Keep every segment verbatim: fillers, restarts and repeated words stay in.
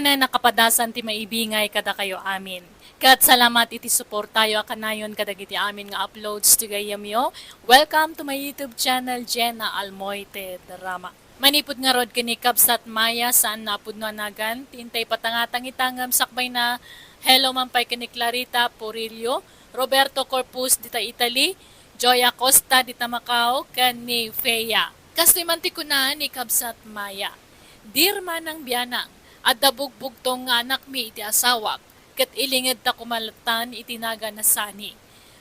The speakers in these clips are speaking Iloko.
Nakapadastan ti maibingay kadakayo amin. Ket salamat iti suportayo a kanayon kadagiti amin nga uploads ti gayyemyo. Welcome to my YouTube channel, Jenna Almoite Drama. Manipud ngarud ken ni Kabsat Maya, saan nga a pudno a nagan, ti intay patangatang ita ngem sakbayna, hello man pay ken ni Clarita Purillo, Roberto Corpus dita Italy, Joy Acosta dita Macau, ken ni Fea. Kastoy man ti kuna ni Kabsat Maya, "Dear Manang Bianang, adda bugbugtong nga anakmi iti asawak, ket ilingedta koma lattan iti nagan a sani.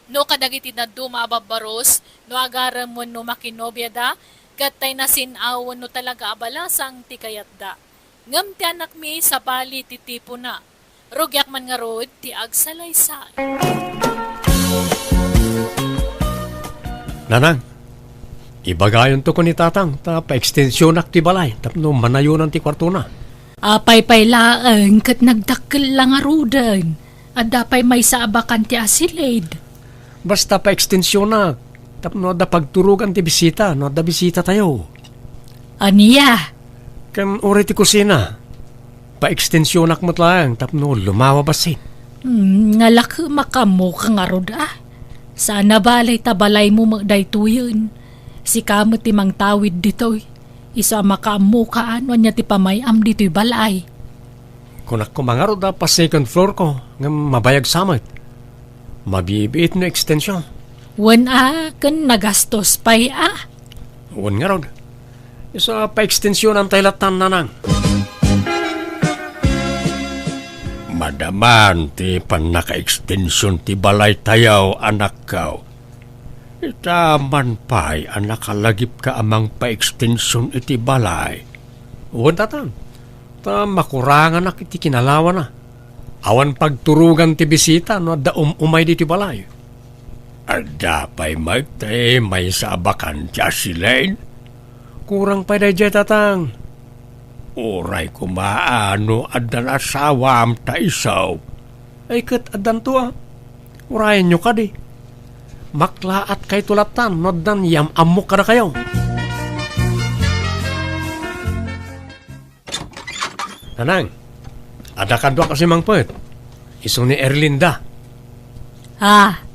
No kadagiti dadduma a babbaros, no agarem wenno makinobiada, ket tay nasin-aw wenno talaga a balasang ti kayatda. Ngem ti anakmi sabali ti tipona. Rugiak man ngarud ti agsalaysay." Nanang, ibagayonto ken ni Tatang ta paekstensionak ti balay tapno manayonan ti kuartona. Apay pay laeng ket nagdakkel la ngaruden. Adda pay maysa a bakan ti asilid. Basta paekstensionak tapno adda pagturogan ti bisita no adda bisitatayo. Ania? Ken uray ti kusina, paekstensionak met laeng tapno lumawa bassit. Hmm, nga la ket makaammoka ngarud a. Saan a bale ta balaymo met daytoyen. Sika met ti mangtawid ditoy. Isu a makaammoka no ania ti pamay-am ditoy balay. Kunak koma ngarud a pa-second floor ko ngem mabayag sa met. Mabibiit no ekstension. Wen a, ken nagastos pay a. Wen ngarud. Isu a paekstensionan tay lattan, Nanang. Madaman ti pannakaekstension ti balaytayo, anakko. Ita man pay a nakalagipka a mangpaekstension iti balay. Wen, Tatang, ta makuranganak iti kinalawana. Awan pagturogan ti bisita no adda um-umay ditoy balay. Adda pay met ti maysa a bakan ti asilid? Kurang pay daydiay, Tatang. Uray koma a no addan asawam ta isu. Ay, ket addanto a. Urayenyo kadi. Maklaatkayto lattan no addan yam-ammok kadakayo. Nanang, adda kaduak a simangpet. Isu ni Erlinda. Ah.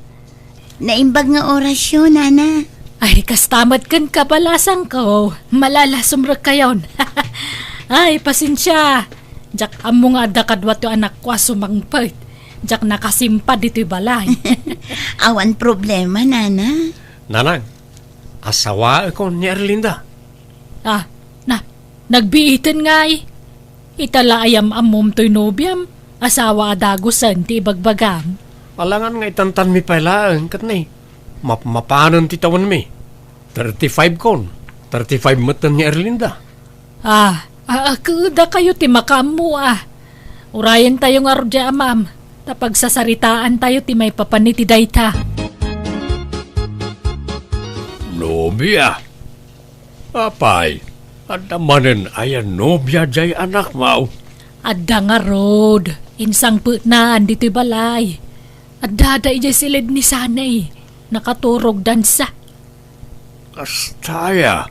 Naimbag nga orasyo, Nana. Ay, kasta met ken kabalasangko. Malalasumrekkayon. Ay, pasensia. Diak ammo nga adda kaduato anakko a sumangpet. Diak nakasimpa ditoy balay. Awan problema, Nana. Nanang, asawaekon ni Erlinda. Ah, na, nagbiiten ngay. Ita la a yam-ammom toy nobiam, asawa a dagusen ti ibagbagam. Alangan nga itantanmi pay laeng, ket ni, mapmapanen ti tawenmi. Thirty-five kon, thirty-five metten ni Erlinda. Ah, ah, ah, ket dakayo ti makaammo a. Urayentayo ngarud diay amam, ta pagsasaritaantayo ti maipapan iti dayta. Nobia? Apay, adda manen aya nobia diay anakmo? Adda ngarud, insangpetnaan ditoy balay. Addada idiay siled ni Sanay, nakaturog dansa. Kasta aya,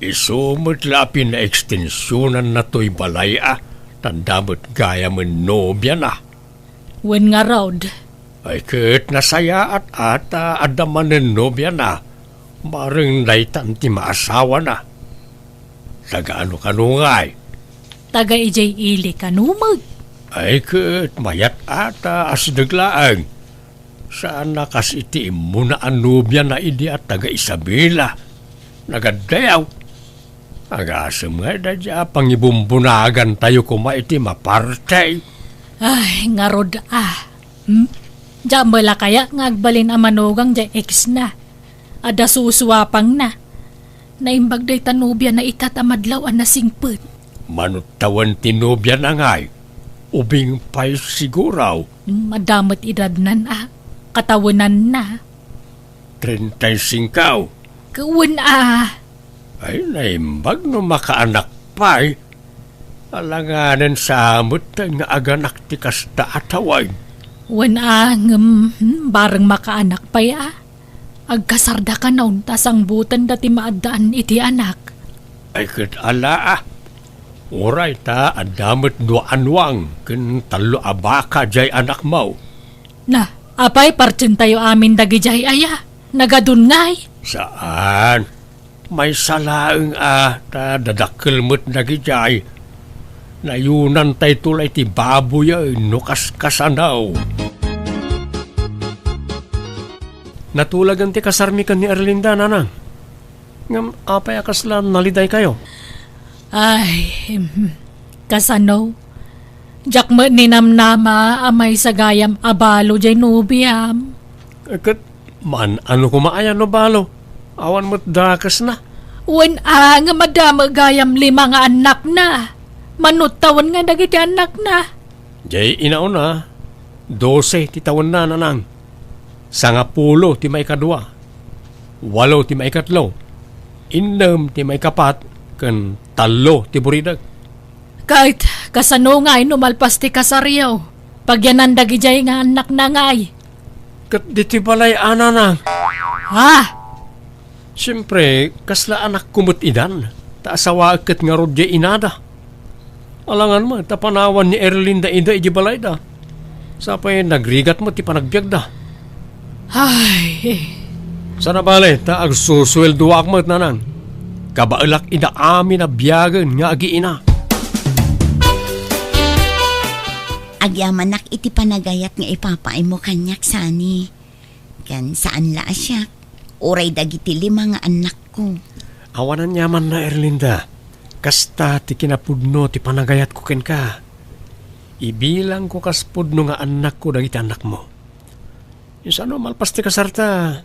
isu met la a pinaekstensionanna toy balay a, ta adda met gayamen nobiana. Wen ngarud. Ay ket nasayaat a ta adda manen nobiana, bareng daytan ti maasawana. Taga ano kano ngay? Taga idiay ili kano met. Ay ket mayat a ta asideg laeng. Saan a kas iti immuna a nobiana idi a taga Isabela. Nagaddayaw. Agasem nga daydiay a pangibumbunagantayo koma iti maparti. Ay, ngarud a. Hmm? Diak met la kayat nga agbalin a manugang diay ex na. Adda susuapangna. Naimbag dayta nobiana ita ta madlaw a nasingpet. Mano tawen ti nobiana ngay? Ubing pay siguro. Hmm, adda met edadnan a. Katawenanna. Treinta y cinco. Wen a. Ay, naimbag no makaanak pay. Alanganen sa met nga aganak ti kasta a tawen. Wen a, ngem, hmm, bareng makaanak pay a. Agkasarda kanon ta sangbutenda ti maaddaan iti anak. Ay, ket ala a. Uray ta adda met dua a nuang ken tallo a baka diay anakmo. Na, apay, partentayo amin dagidiay aya? Nagadun ngay? Saan. Maysa laeng a ta dadakkel met dagidiay. Nayunantayto la iti baboyen no kaskasano. Natulagen ti kasarmi ken ni Erlinda, nanang. Ngem apay a kasla nalidaykayo? Ay, mhm. Kasano? Diak met ninamnama a maysa gayam a balo diay nobiam. Ket man-ano koma aya no balo? Awan met dakesna. Wen a, ngem adda met gayam lima nga annakna. Mano tawen nga dagiti annakna? Diay inauna, dose ti tawenna, nanang. Sangapulo ti maikadua, walo ti maikatlo, innem ti maikapat, ken tallo ti buridek. Ket kasano ngay no malpas ti kasaryo? Pagyanan dagidiay nga annakna ngay? Ket ditoy balay a, nanang. Ha? Siempre, kasla anakko met idan, ta asawaek ket ngarud diay inada. Alangan met a panawan ni Erlinda ida idiay balayda. Sapay nagrigat met ti panagbiagda. Ay. Sana bale, ta agsusueldoak met, nanang. Kabaelak ida amin a biagen nga agiina. Agyamanak iti panagayat nga ipapaaymo kaniak, Sani. Ken saan la a siak, uray dagiti lima nga annakko. Awan aniamanna, Erlinda. Kasta ti kinapudno ti panagayatko kenka. Ibilangko kas pudno nga annakko dagiti annakmo. Insano malpas ti kasarta,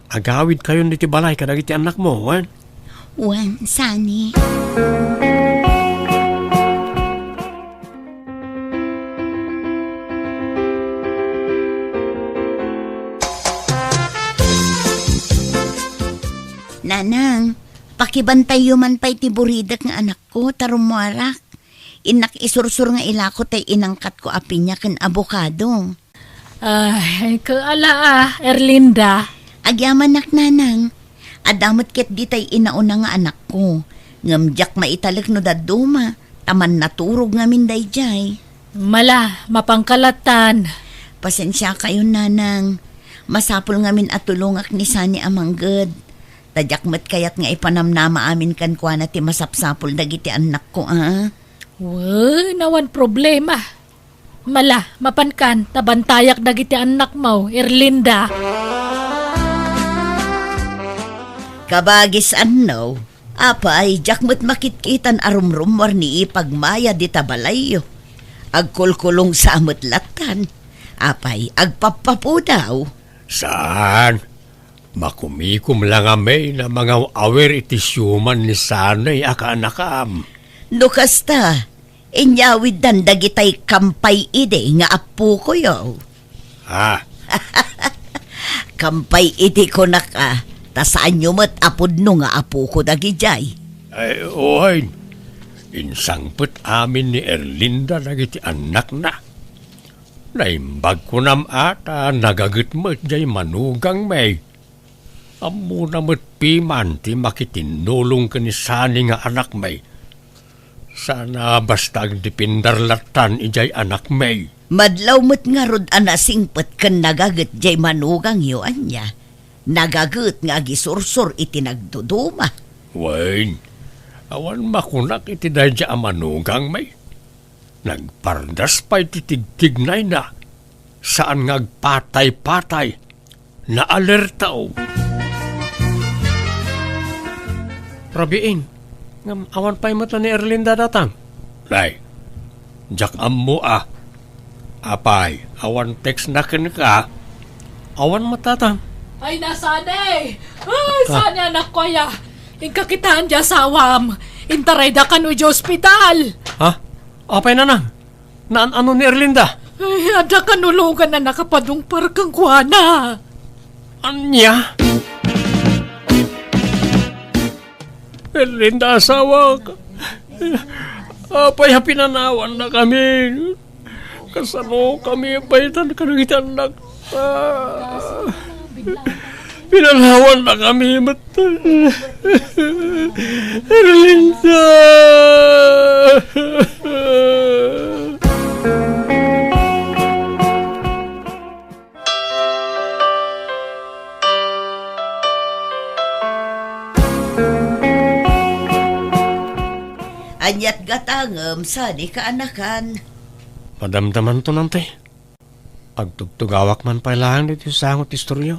agawidkayon ditoy balay kadagiti annakmo, wen? Wen, Sani. Nanang, pakibantayyo man pay ti buridek nga anakko, ta rummuarak. Innak isursur nga ilako tay inangkatko a piña ken abokado. Ay, kaala a, Erlinda. Agyamanak, nanang. Adda met ketdi tay inauna nga anakko. Ngem diak maitalek no dadduma, ta mannaturog ngamin daydiay. Mala, mapanka lattan. Pasensiakayon, nanang. Masapul ngamin a tulongak ni Sani a mangged. Ta diak met kayat nga ipanamnama amin kenkuana ti masapsapul dagiti annakko, a? Wen, awan problema. Mala, mapankan, ta bantayak dagiti annakmo, Erlinda. Kabagis, anno? Apay, diak met makitkitan a rumrummuar ni ipagmaya dita balayyo. Agkulkulongsa met lattan. Apay, agpappapudaw? Saan? Makumikom la ngamin a mangaw-awir iti siuman ni Sani a kaanakam. No kasta, inyawiddan dagitay kampay idi nga appokoyo. Ha? Kampay idi kunak a, ta saanyo met a pudno nga appoko dagidiay. Ay, wen. Insangpet amin ni Erlinda dagiti annakna. Naimbag kunam a ta nagaget met jay manugangmi. Ammona met piman ti makitinnulong ken ni Sani nga anakmi. Sana basta agdepender lattan idiay anakmi. Madlaw met ngarud a nasingpet ken nagaget jay manugangyo, ania? Nagaget nga agisursor iti nagduduma. Wen, awan makunak iti daydiay a manugangmi. Nagpardas pay ti tigtignayna. Saan nga agpatay-patay. Naalerta. Rabiin, ngem awan pay met la ni Erlinda datang. Nay, diak ammo a. Apay, awan text na kenka? Awan met datang. Ay, na, Sani! Ay, ah. Sani, anakko aya. Inka kitaen ti asawam. Intarayda kano idiay ospital. Ha? Apay, nanang? Naan-ano ni Erlinda? Ay, adda kanulogan a nakapadungpar kenkuana. Ania? Erlinda, asawak. Apay a pinanawannakami? Kasanokami a paytan kadagiti annak? Ah. Pinalawannakami met. Erlinda! Aniat gatangem sadi kaanakan? Madamdamanto, Nante. Agtugtugawak man pay laeng ditoy sango ti istorya.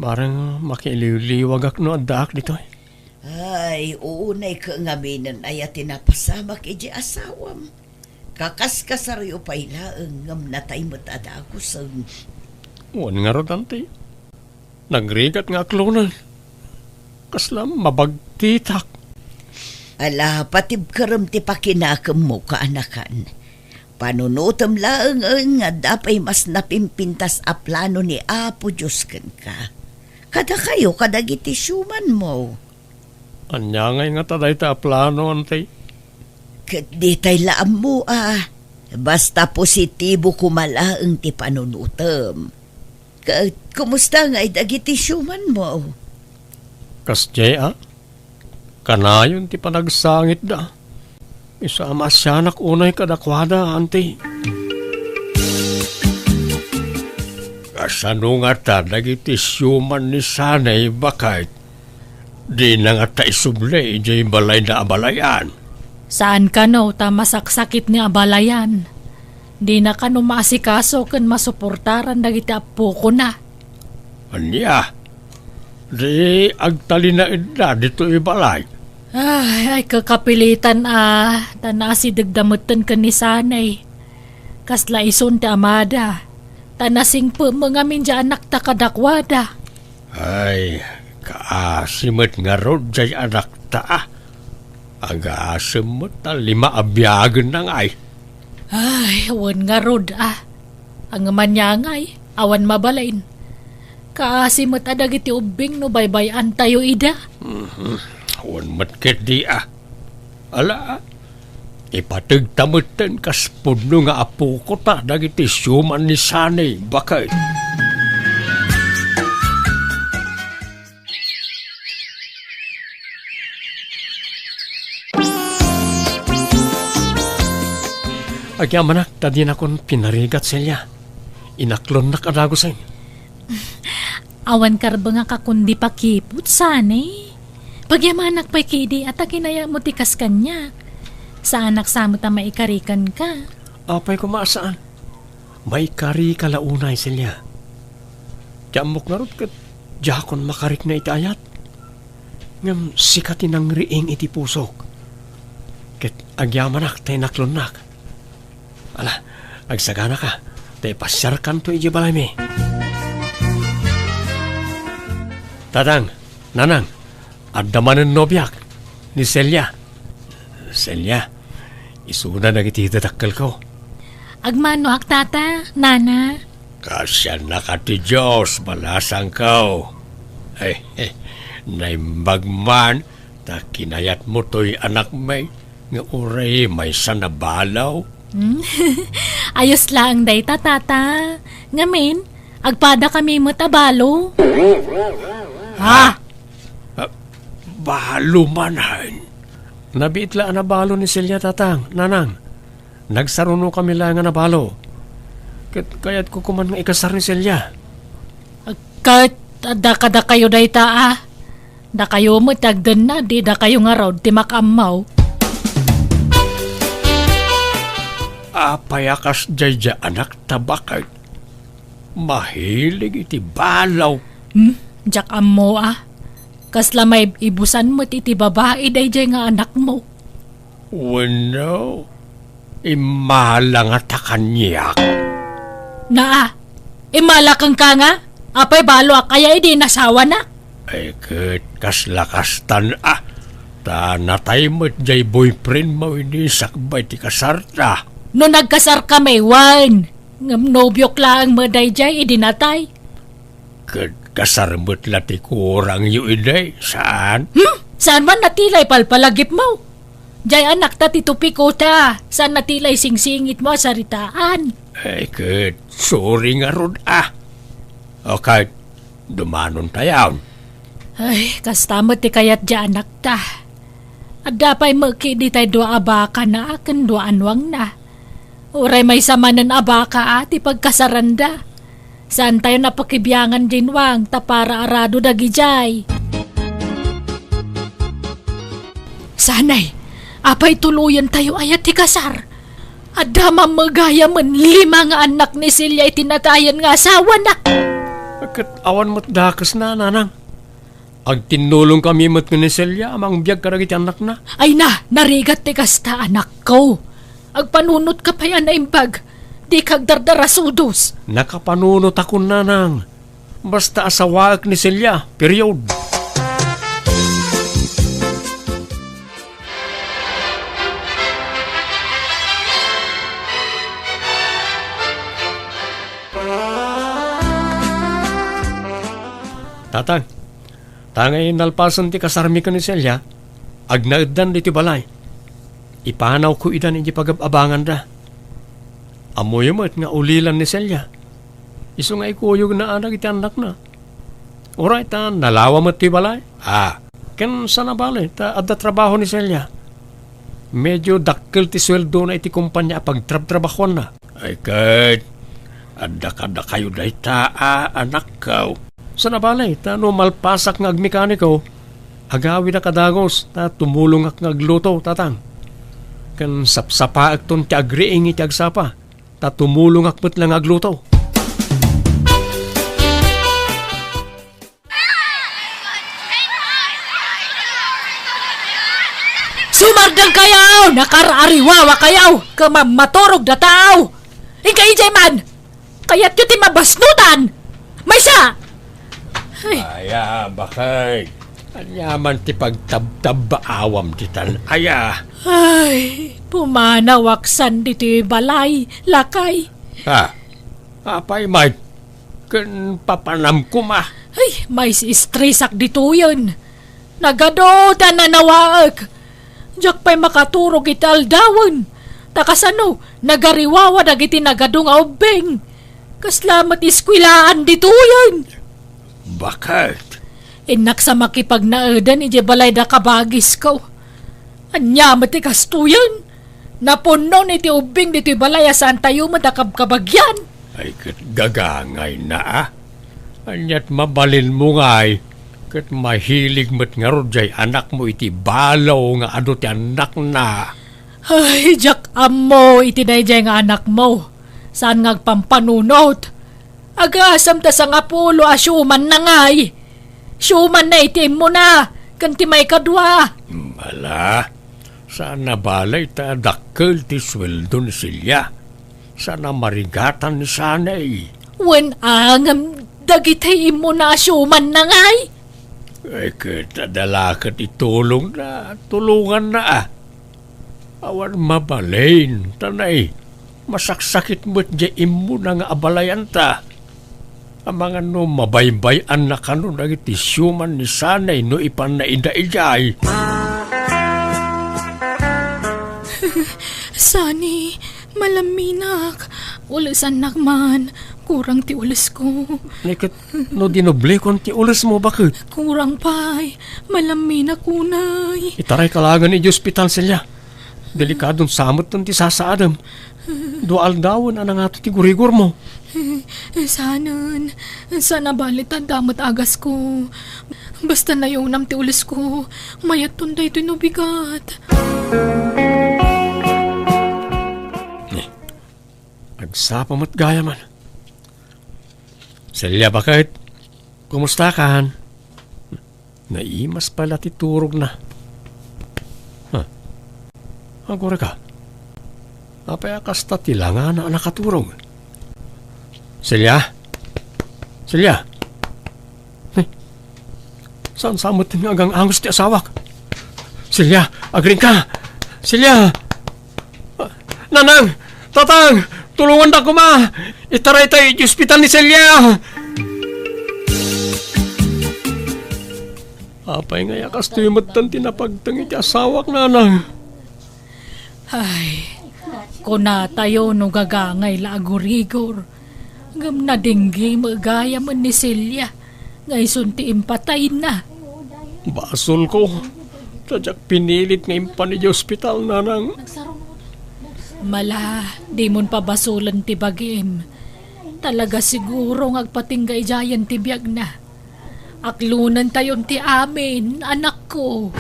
Bareng makiiliwliwagak no addaak ditoy. Ay, uunayka ngaminen aya ti napasamak iti asawam. Kakaskasaryo pay laeng ngem natay met a dagusen. Wen ngarud, Auntie. Nagrigat nga akloneng. Kasla mabagtitak. Ala, patibkerem ti pakinakemmo, kaanakan. Panunotem laengen nga adda pay mas napimpintas a plano ni Apo Dios kenka. Kadakayo kadagiti siumanmo. Ania ngay ngata dayta a plano, Auntie? Ket ditay la ammo a. Basta positibo koma laeng ti panunotem. Ket kumusta ngay dagiti siumanmo? Kasdiay a? Kanayon ti panagsangitda. Isu a maasianak unay kadakuada, Auntie. Kasano ngata dagiti siuman ni Sanay, baket? Dina ngata isubli idiay balayna a balayan. Saan kano ta masaksakit nga abalayan. Dina kano maasikaso ken masuportaran dagiti appokona. Ania? Di agtalinaedda ditoy balay? Ay, ay, kakapilitan a, ta naasidegda metten ken ni Sanay. Kasla isun ti amada, ta nasingpet met ngamin ti anakta kadakuada. Ay, kaasi met ngarud jay anakta a. Agasem met ta lima a biagenna ngay. Ay, wen ngarud a. Ngem ania ngay, awan mabalin. Kaasi met a dagiti ubbing no baybay-antayo ida. Mhm. Wen met ketdi a. Ala, ipategta metten kas pudno nga apokota dagiti siuman ni Sanay, baket. Agyamanak ta dinakon pinarigat, Celia. Inaklonnak a dagusen. Awan karbengak a kundi pakiput, Sanay. Pagyamanak pay ketdi a ta kinayatmo ti kas kaniak. Saanak sa met a maikari kenka. Apay koma a saan? Maikarika la unay, Celia. Ti ammok ngarud ket diakon makarikna iti ayat. Ngem sika ti nangriing iti pusok. Ket agyamanak ta inaklonnak. Ala, agsaganaka, ta ipasiarkanto idiay balaymi. Tatang, Nanang, adda manen nobiak, ni Celia. Celia, isuna dagiti dadakkelko. Agmanoak, Tata, Nana. Kaasiannaka ti Dios, balasangko. Ay, eh, naimbag man, ta kinayatmo toy anakmi, nga uray maysa a balo. Hmm? Ayos laeng dayta, Tata. Ngamin, agpadakami met a balo. Ha? Ah, balo manen. Nabiit la a nabalo ni Celia, Tatang, Nanang. Nagsarunokami laeng a nabalo. Ket kayatko koman nga ikasar ni Celia. Ket adda kadakayo dayta a. Dakayo met ti agdennad, di dakayo ngarud ti makaammo. Apay a kasdiay a anakta, baket? Mahilig iti balo. Hmm? Diak ammo a. Kasla maibusan met iti babai daydiay nga anakmo. Wenno, immala ngata kaniak? Naa, immala kenka nga? Apay baloak aya idi nasawanak? Ay, ket kasla kastan a. Ta natay met jay boyfriendmo idi sakbay ti kasarta. No nagkasarkami, wen. Ngem nobiok laeng met daydiay idi natay. Ket kasar met la ti kurangyo idi, saan? Hmm? Saan man natilay palpalagipmo? Jay anakta ti tupiko ta, saan natilay singsingitmo a saritaan? Ay, ket, sorry ngarud a. O ket, Dumanontayon. Ay, kasta met ti kayat ti anakta. Adda pay met ketdi tay dua a bakana ken dua a nuangna. Uray maysa manen a baka a ti pagkasaranda. Saantayon a pakibiangan diay nuang ta para arado dagidiay. Sanay, apay tuloyentayo aya ti kasar? Adda mamagayam met lima nga annak ni Celia iti natayen nga asawana. Ket awan met dakesna, nanang. Agtinnulongkami met ni Celia a mangbiag kadagiti annakna. Ay na, narigat ti kasta, anakko. Agpanunotka pay a naimbag. Dika agdardarasudos. Nakapanunotakon, nanang. Basta asawaek ni Celia, period. Tatang, ta ngay nalpasen ti kasarmi ken ni Celia, agnaeddan ditoy balay. Ipanawko idan iti pagab-abanganda. Ammoyo met nga ulilan ni Celia. Isu nga ikuyogna a dagiti annakna. Uray ta nalawa met ti balay. Ah, ken saan a bale ta adda trabaho ni Celia. Medio dakkel ti sueldona iti kompania a pagtrabtrabahoanna. Ay ket, adda kadakayo dayta a anakko. Saan a bale ta no malpasak nga agmekaniko, agawidak a dagus ta tumulongak nga agluto, tatang. Ken sapsapaekton ti agriing iti agsapa, ta tumulongak met la nga agluto. Sumardeng kayo! Nakar-ariwawa kayo! Kemam maturog da tao! Inkay idiay man! Kayatyo ti mabasnutan! Maysa! Ay. Aya, bakay. Aniaman ti pagtabtabbaawam ditan aya? Ay, pumanawak san ditoy balay, lakay. Ha? Apay, Mike? Ken papanam koma. Ay, maistresak ditoyen. Nagadu ti nanawaek. Diak pay makaturog iti aldawen. Ta kasano, nagariwawa dagiti nagadu nga ubbing. Kasla met eskuelaan ditoyen. Baket? Innak sa makipagnaeden idiay balay da kabagisko. Ania met ti kastoyen? Napunnon iti ubbing ditoy balay a saantayo met a kabkabagian. Ay, ket gagangayna a. Aniat mabalinmo ngay, ket mahilig met ngarud jay anakmo iti balo nga adu ti annakna. Ay, diak ammo iti daydiay nga anakmo. Saan nga agpampanunot? Agasem ta sangapulo a siumanna ngay. Siumanna iti immuna, ken ti maikadua. Ala, saan a bale ta dakkel ti sueldo ni Celia. Saan a marigatan ni Sanay. Wen a ngem dagiti immuna a siumanna ngay? Ay, ket adda la ket itulongna, tulonganna a. Awan mabalin, ta nay, masaksakit met jay immuna nga abalayanta. Amangan no mabaybay-anna kano dagiti siuman ni Sanay no ipanna ida idiay. Sani, malamminak. Ulesannak man. Kurang ti ulesko. Ni ket no dinoblekon ti ulesmo, baket? Kurang pay. Malamminak unay. Itarayka laengen iti ospital, Celia. Delikadon sa metten ti sasaadem. Dua aldawen a nangato ti gurigormo. Saanen, saan a bale ta adda met agasko. Basta nayunam ti ulesko, mayatton daytoy no bigat. Eh, agsapa met gayam. Celia, baket? Kumustakan? Naimas pay la ti turogna. Ha? Agurayka. Apay a kasta ti langana a nakaturog? Celia? Celia? Eh, saan sa met nga agang-angus ti asawak? Celia, agriingka! Celia! Nanang! Tatang! Tulonganda koma! Itaraytayo iti ospital ni Celia! Apay ngay a kastoy metten ti napagteng iti asawak, nanang? Ay, kunatayo no gagangay la a gurigor. Ngem nadinggi met gayam ni Celia. nga isun ti impatayna. Basolko, ta diak pinilit nga impan idiay ospital, nanang. Mala, dimon pabasolen ti bagim. Talaga siguro nga agpatingga idiayen ti biagna. Aklonentayon ti amin, anakko.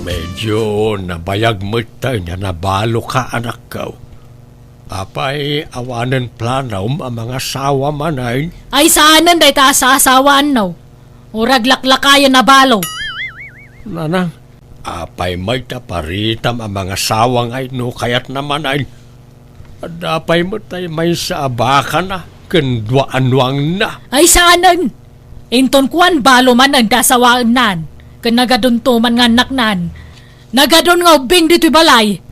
Medyo nabayag met tayo nga nabaloka, anakko. Apay, awanen planom a mangasawa manen? Ay, saanen dayta a saasawaanno. Uray aglaklakayen a balo. Nanang, apay met ta paritam a mangasawa ngay no kayatna manen? Adda pay met tay maysa a bakana ken dua a nuangna. Ay, saanen! Inton kuan, balo manen ti asawaennan, ken nagadunto man nga annaknan. Nagadun nga ubbing ditoy balay.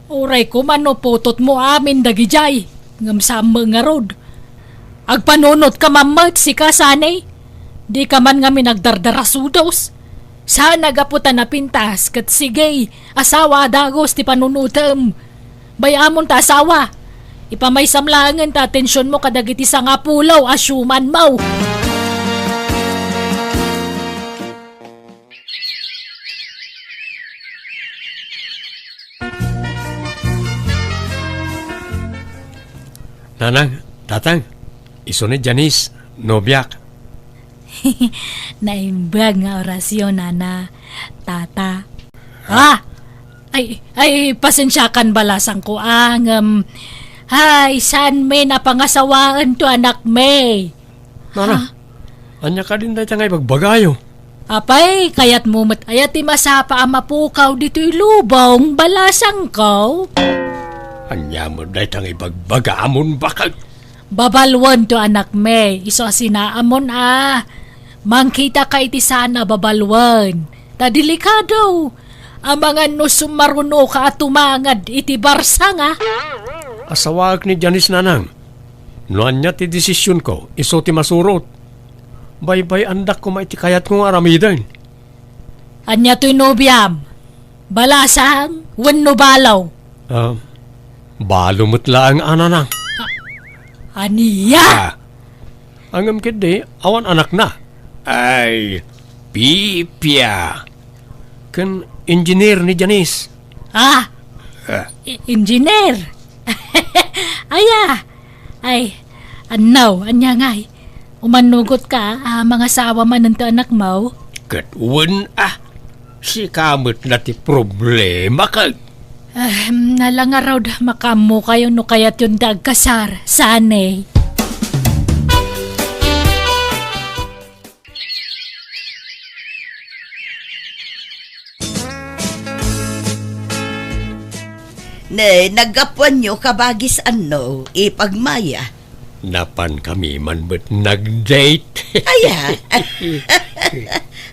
Uray koma no putotmo amin dagidiay, ngem saan met ngarud. Agpanunotka man met, sika, sani? Dika man ngamin agdardarasudos. Saan a gapu ta napintas ket sige, asawa a dagus ti panunotem. Bay-amon ta asawa. Ipamaysam laengen ta atensionmo kadagiti sangapulo a siumanmo. Nanang, tatang, isu ni Janice, nobiak. Naimbag nga orasyon, nana, tata. Ah! Ay, ay, pasensiakan, balasangko, ah, ngem, ay, saan mi napangasawaen to anak mi? Nana, ha? Ania kadin dayta nga ibagbagayo? Apay, kayatmo met aya ti masapa a mapukaw ditoy lubong, balasangko? Ania met dayta nga ibagbagamon, baket? Babaluen to anak mi, isu a sinaamon a. Mangkitaka iti saan a babaluen. Ta delikado. Amangan no sumarunoka a tumangad iti barsanga. Asawaek ni Janice, nanang. No ania ti desisionko, isu ti masurot. Baybay-andak koma iti kayatko nga aramiden. Ania toy nobiam? Balasang wenno balo? Ah, balo met laeng, nanang. Ania? Ah, ngem ketdi, awan anakna. Ay, pipia. Ken engineer ni Janice. Ah? Ah. E-, engineer? Aya? Ay, annaw, ania ngay? Umanugot ka, ah, mangasawa manen ti anakmo? Ket wen, ah, sika met la ti problema, ket. Ahem, nala ngarud, makaammokayo no kayatyon ti agkasar, sani. Ne, naggapuanyo kabagis anno, ipagmaya? Napankami man met nag-date. Aya?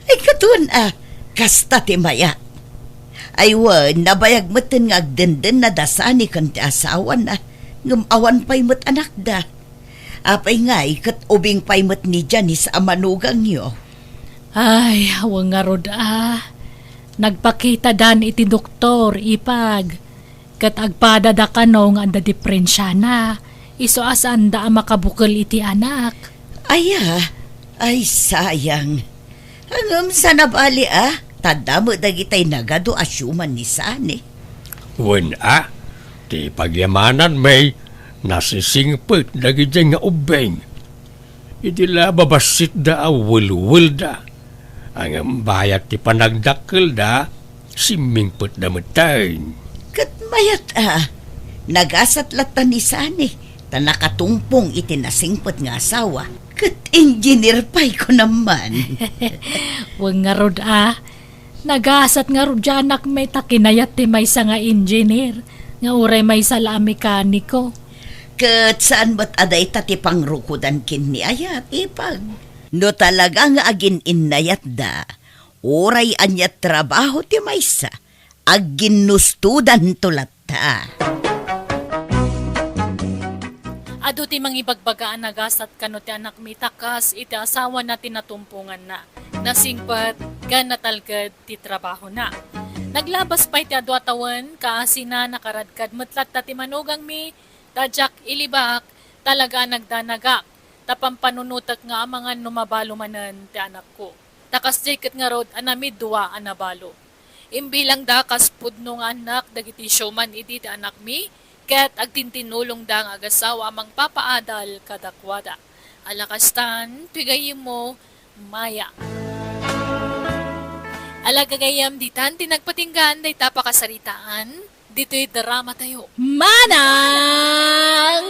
Ay, katon, ah, kasta ti maya. Ay, wen, nabayag metten nga agdenden na da sani ken ti asawana, ngem awan pay met anakda. Apay ngay, ket ubing pay met ni Janice a manugangyo? Ay, awan ngarud a. Nagpakitadan iti doktor, ipag. Ket agpadada kano nga adda diperensiana. Isu a saanda a makabukel iti anak. Aya, ay sayang. Ngem saan a bali a, ta adda met dagitay nagadu a siuman ni Sani. Wen a, ti pagyamanan, May, nasisingpet dagiti nga ubbing. Idi la babassitda a welwelda, ngem bayat ti panagdakkelda, simmingpetda metten. Ket mayat a, nagasat latta ni Sani, ta nakatungpong iti nasingpet nga asawa, ket engineer pay kunam man. Wen ngarud a, nagasat ngarud diay anak mi ta kinayat ti maysa nga engineer, nga uray maysa la a mekaniko. Ket saan met a dayta ti pangrukodan ken ni ayat, ipag. No talaga nga agin-innayatda, uray ania trabaho ti maysa, agginnustodanto latta. Adu ti mangibagbaga a nagasat kano ti anakmi ta kas iti asawana ti natumponganna. Nasingpet ken natalged ti trabahona. Naglabas pay ti adu a tawen, kaasina nakaradkad met latta ti manugangmi, ta diak ilibak, talaga a nagdanagak, ta pampanunotek nga amangan no mabalo manen ti anakko. Ta kasdiay ket ngarud a namiddua a nabalo. Imbilangda kas pudno nga annak dagiti sioman idi ti anakmi, ket agtintinulongda nga agasawa a mangpapaadal kadakuada. Ala kastan, ti gayyemmo, Maya. Ala gagayyem, ditan ti nagpatinggaan dayta pakasaritaan ditoy drama tayo. Manang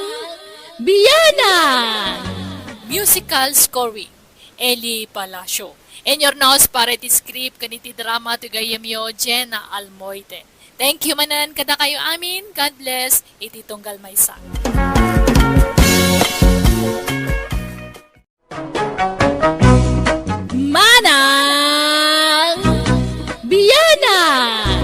Bianang! Musical scoring, Eli Palacio. In your nose, para iti script, kaniti drama, ti gayyemyo, Jenna Almoite. Thank you manen kadakayo amin. God bless. Iti tunggal maysa. Manang Bianang!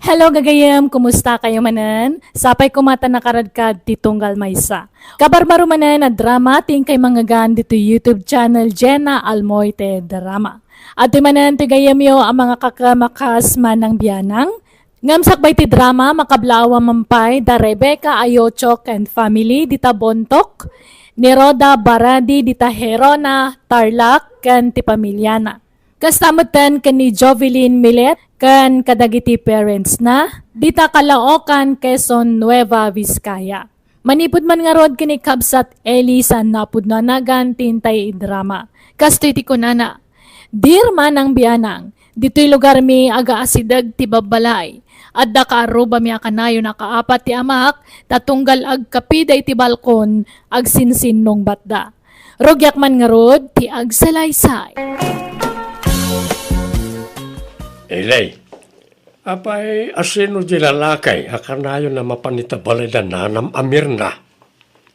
Hello, gagayem! Kumusta kayo manen? Sapay kumata nakaradkad ti tunggal maysa. Kabarbaro manen a drama ti inkay mangngegan ditoy YouTube channel Jenna Almoite Drama. Adtoy manen ti gayyemyo a mga kakamakas Manang Bianang. Ngem sakbay ti drama, makablaawan man pay da Rebecca Ayocho ken family dita Bontoc, ni Rhoda Baradi dita Gerona, Tarlac, ken ti pamilyana. Kasta metten ken ni Jovelyn Milet ken kadagiti parentsna dita Caloocan, Quezon, Nueva Vizcaya. Manipud man ngarud ken ni kabsat Eli saan nga pudno a nagan ti intay idrama. Kastoy ti kunana, "Dear Manang Bianang, ditoy lugarmi agaasideg ti babbalay. Adda kaarrubami a kanayon a kaapat ti amak, ta tunggal agkapida iti balkon, agsinsinnungbatda. Rugiak man ngarud ti agsalaysay." Eli, apay, asino di lalaki a kanayon a mapan ita balay da nanam a Mirna?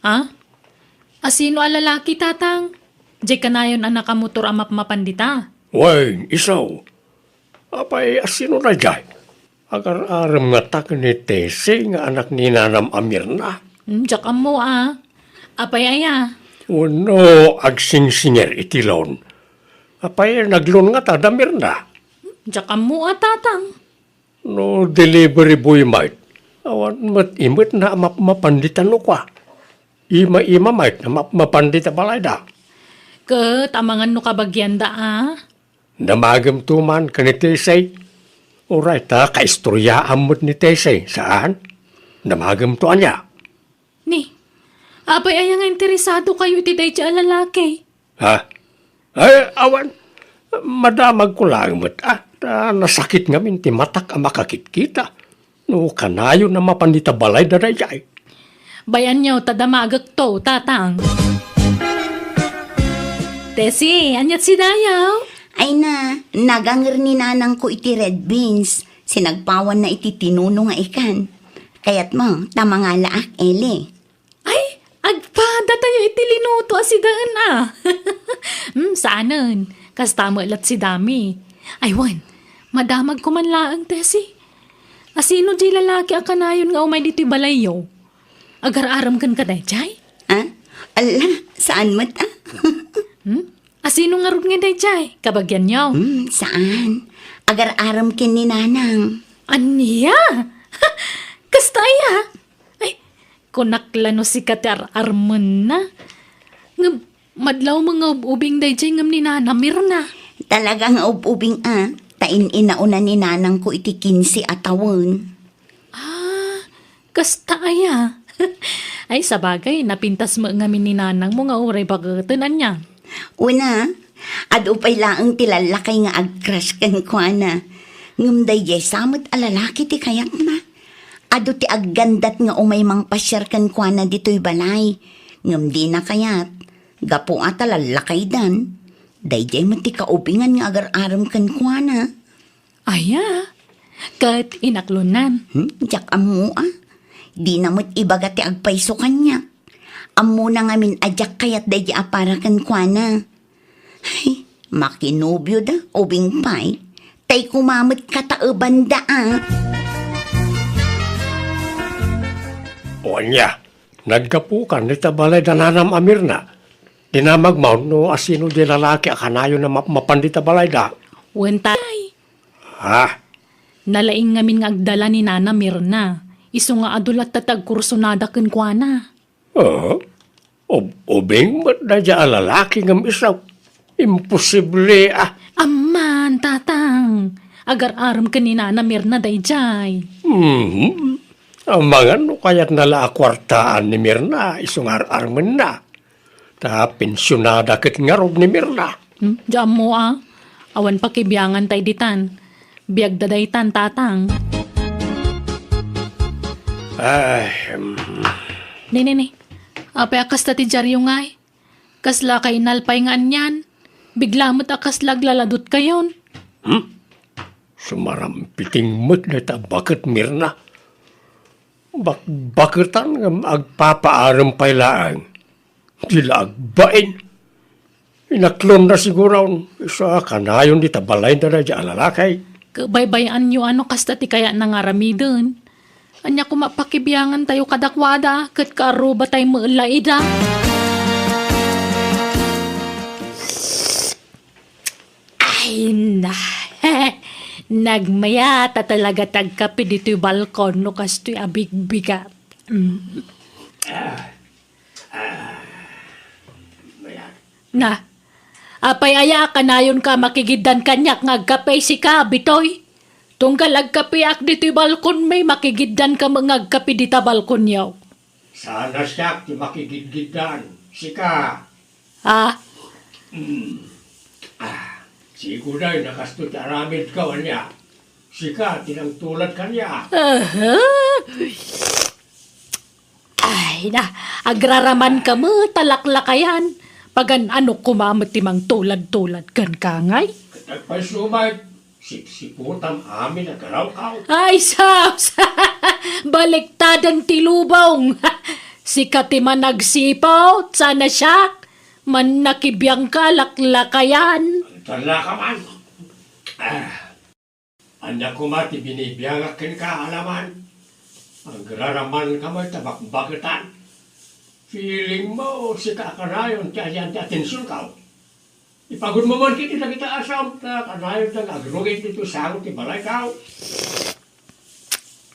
Ha? Asino a lalaki, Tatang? Diay kanayon a nakamotor a mapmapan dita? Wen, isu. Apay, asino daydiay? Agar-arem ngata ken ni Tessie nga anak ni nanam a Mirna? Hmm, diak ammo a. Apay aya? Wenno agsingsinger iti loan. Apay, nag-loan ngata da Mirna? Hmm, diak ammo a, Tatang. No delivery boy met, awan met imetna a mapmapan dita nukua. Ima-ima met a mapmapan dita balayda. Ket amangan no kabagianda a? Damagemto man ken ni Tessie. Uray ta kaistoriaam met ni Tessie, saan? Damagemto ania? Ni, apay aya nga interesado kayo iti daydiay a lalaki? Ha? Ay, awan. Madamagko laeng met, ah. Ta nasakit ngamin ti matak a makakitkita. No kanayon a mapan dita balayda daydiay. Bay-anyo ta damagekto, Tatang. Tessie, aniat si Dayaw? Ay na, naganger ni nanangko iti red beans. Sinagpawanna iti tinuno nga ikan. Kayatmo, ta mangalaak, Eli. Ay, agpada tayo iti linuto a sidaen a. Hmm, saanen. Kasta met lat si Dami. Ay, wen, madamagko man laeng, Tessie. Asino di lalaki a kanayon nga umay ditoy balayyo? Agar-arem ken kadaydiay? Ah? Ala, saan met a? Hmm? Asino ngarud nga daydiay? Kabagianyo? Hmm, saan. Agar-arem ken ni Nanang. Ania? Kasta aya? Ay, kunak la no sika ti ar-armenna. Ngem, madlaw nga ub-ubing daydiay ngem ni Nana Mirna. Talaga nga ub-ubing a, ta in-inauna ni nanangko iti kinse a tawen. Ah, kasta aya? Ay, sabagay, napintas met ngamin ni nanangmo nga uray baketen, ania? Una, adu pay laeng ti lallakay nga ag-crush kenkuana. Ngem daydiay sa met a lalaki ti kayatna. Adu ti aggandat nga umay mangpasiar kenkuana ditoy balay. Ngem dina kayat, gapu a ta lallakaydan. Daydiay met ti kaubingan nga agar-arem kenkuana. Aya? Ket inaklonan? Hmm, diak ammo a. Dina met ibaga ti agpayso kaniak. Ammona ngamin a diak kayat daydiay a para kenkuana. Ay, makinobioda, ubing pay. Tay kumamet kataebanda a. O, Ania, naggapukan dita balay da nanam a Mirna. Dinamagmo no asino di lalaki a kanayon a map-, mapan dita balay da. Wen, tay. Ha? Nalaing ngamin nga agdala ni Nana Mirna. Isu nga adu latta ti agkursunada kenkuana. Ah? Ub-, ubing met daydiay a lalaki ngem isu. Imposible, ah. Amman, tatang. Agar-arem ken ni Nana Mirna daydiay. Mhm. Amangan no kayatna la a kuartaan ni Mirna, isu nga ar-armenna. Ta pensionada ket ngarud ni Mirna. Hmm, diak ammo, ah. Awan pakibiangan tay ditan. Biagda daytan, tatang. Ay, hmm. Ni, ni, ni. Apay a kasta ti diaryo ngay? Kasla kainalpay nga anian? Bigla met a kasla aglaladutkayon. Hmm? Sumarampiting met dayta a baket, Mirna. Bakbaketan ngem agpapaarem pay laeng. Di la agbain. Inaklonna siguron, isu a kanayon dita balayda daydiay a lalaki. Kabaybay-anyo a no kasta ti kayatna nga aramiden. Ania koma pakibiangantayo kadakuada, ket kaarrubatay met la ida. Ay, na. Nagmayat a talaga ti agkape ditoy balkon no kastoy a bigbigat. Mm. Na, apay aya a kanayonka a makigiddan kaniak nga agkape sika, Bitoy? Tunggal agkapeak ditoy balkonmi, makigiddanka met nga agkape dita balkonyo. Saan a siak ti makigidgiddan, sika. Ah? Hmm. Ah, siguray, nakasto ti aramidko, ania? Sika ti nangtulad kaniak. Aha. Ay, na, agraramanka met a laklakayan. Pagan-anok koma met ti mangtulad-tulad kenka ngay? Ket agpayso met, sipsiputam amin a garawkaw. Ay, sus! Baliktaden ti lubong. Sika ti managsiput, saan a siak. Mannakibiangka, laklakayan. Agtalnaka man. Ah. Ania koma ti binibiangak kenka, alaman? Agraramanka met a bakbaketan. Feeling mo, sika a kanayon ti ayan ti atensionko. Ipagudmo man ketdi dagita a asom ta kanayonda nga agrugit ditoy sango ti balayko.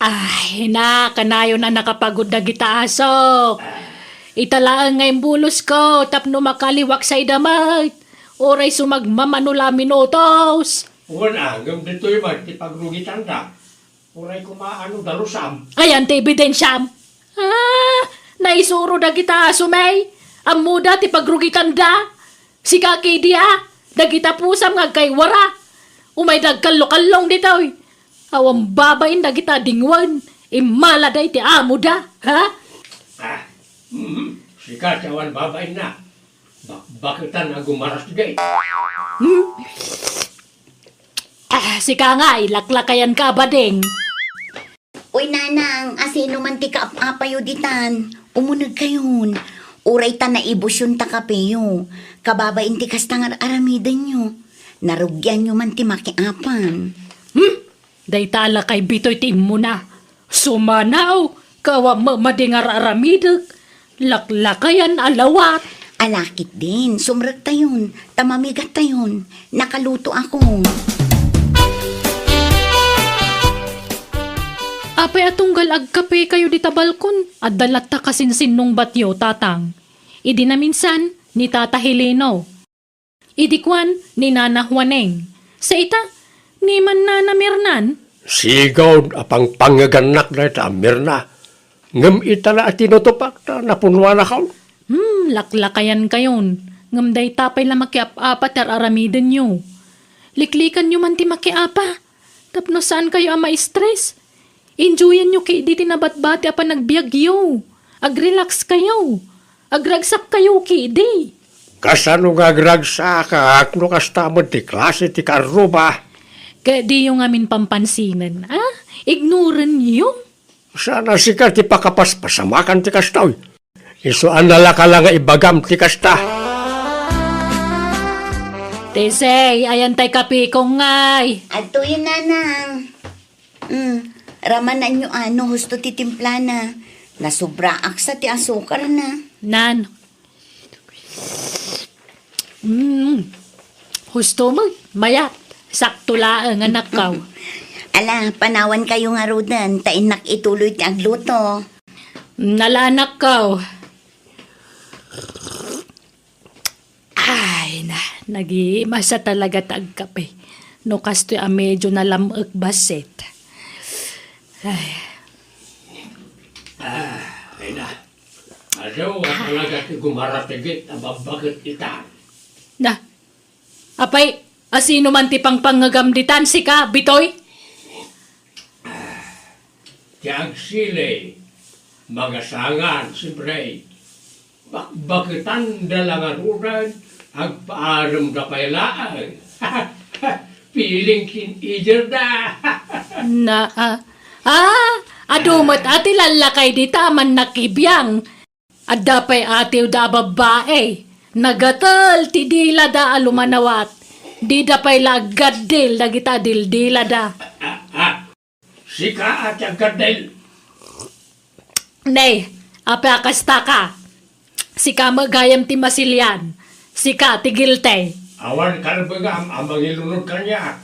Ay, na, kanayon a nakapagud dagita aso. Ita laeng nga imbulosko tapno makaliwak sa ida met. Uray sumagmamano la a minutos. Wen, a, ngem ditoy met ti pagrugitanda. Uray koma a no dalusam. Ayan ti ebidensiam? Ah, naisuro dagita asom, eh. Ammoda ti pagrugitanda. Sika ketdi a, dagita pusam nga agkaywara. Umayda agkallokallong ditoy. Awan babain dagita a dingwen. Immalada iti amoda, ha? Ah, mhm. Sika ti awan babainna. Bakbaketan a gumaras diay. Hmm? Ah, sika ngay, laklakayanka a bading. Uy, nanang, asino man ti kaap-apayo ditan? Umunegkayon. Uray ta naibusion ta kapeyo. Kababain ti kasta nga ar-aramidenyo. Narugianyo man ti makiapan. Hmm? Dayta a lakay Bitoy ti immuna. Sumanaw, kawa mamadi nga ar-aramidek, laklakayan a lawat. Ala ketdin, sumrektayon, ta mamigattayon. Nakalutoakon. Apay a tunggal agkapekayo dita balkon? Adda latta kasinsinnungbatyo, tatang. Idi naminsan, ni Tata Helino. Idi kuan ni Nana Juaneng, "Sa ita, ni man Nana Mirnan?" Sigud a pangpangegannak dayta a Mirna. Ngem ita la a tinutupak ta napunuanakon. Hmm, laklakayankayon. Ngem dayta pay la makiap-apa ti ar-aramidenyo. Liklikanyo man ti makiapa. Tapno saankayo a ma-stress, enjoyanyo ketdi ti nabatbati a panagbiagyo. Agrelaxkayo. Agragsakkayo ketdi. Kasano nga agragsak no kasta met ti klase ti kaarruba? Ket diyo ngamin pampansinen, a? Ignoranyo. Saan a sika ti pakapaspasamakan ti kastoy. Isu a nalaka la nga ibagam ti kasta. Tesey, ayan tay kapeko ngay. Adtoyen, nanang. Mm, ramananyo a no husto ti timplana. Nasubraak sa ti asukarna. Nan. Mm. Husto mo, mayat. Sakto laeng, anakko. Ala, panawan kayo ngaruden, ta innak ituloy ti agluto. Nala, anakko. Ay, na, nagimasa talaga ta agkape. No kastoy a medyo nalam-ek bassit. Ay. Ah, ay na. Adu a talaga ti gumaratigit a babbaket ita. Na, apay, asino man ti pangpangngegam ditan, sika, Bitoy? Ti agsili, mangasangan, siempre. Bakbaketanda la ngaruden, agpaaremda pay laeng. Piling teenager da. Na, ah, ah, adu met a ti lallakay dita a mannakibiang. Adda pay atiwda a babbai. Nagatel ti dilada a lumanawat. Dida pay la aggaddil dagita a dildilada. Ah, ah. Sika a ti aggaddil. Nay, apay a kasta ka? Sika met gayam ti masilian. Sika ti guilty. Awan karbegam a mangilunod kaniak.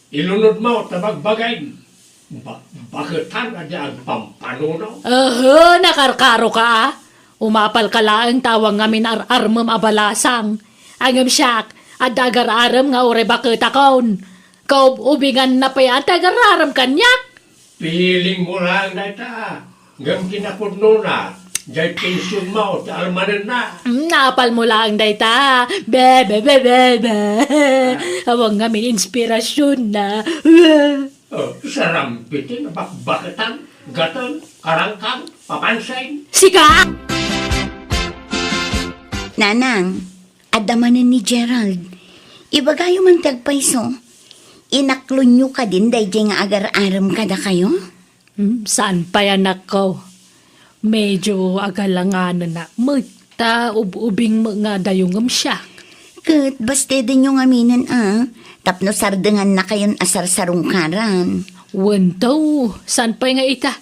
Ilunodmo ta bagbagim. Ba-, baketan a di agpampanuno. Aha, nakarkaro ka, a? Umapal ka laeng ta awan ngamin ar-armem a balasang. Ngem siak, adda agar-arem nga uray baketakon. Kaub-ubinganna pay a ti agar-arem kaniak. Piling mo laeng dayta. Ngem kinapudnona, jay pensionmo ti almanenna. Mm, naapal mo laeng dayta. Be, be, be, be, be. Awan ngamin inspirasionna. Oh, sarambiti nga bakbaketan, gaten, karangkang, papansin. Sika! Nanang, adda manen ni Gerald. Ibagayo man ti agpayso. Inaklonyo kadin daydiay nga agar-arem kadakayo? Hmm, saan pay, anakko? Medyo agalanganen met, ta ub-ubing met nga adayo ngem siak. Ket bastedenyo ngaminen a, tapno sardengannakayon a sarsarungkaran. Wen to, saan pay nga ita?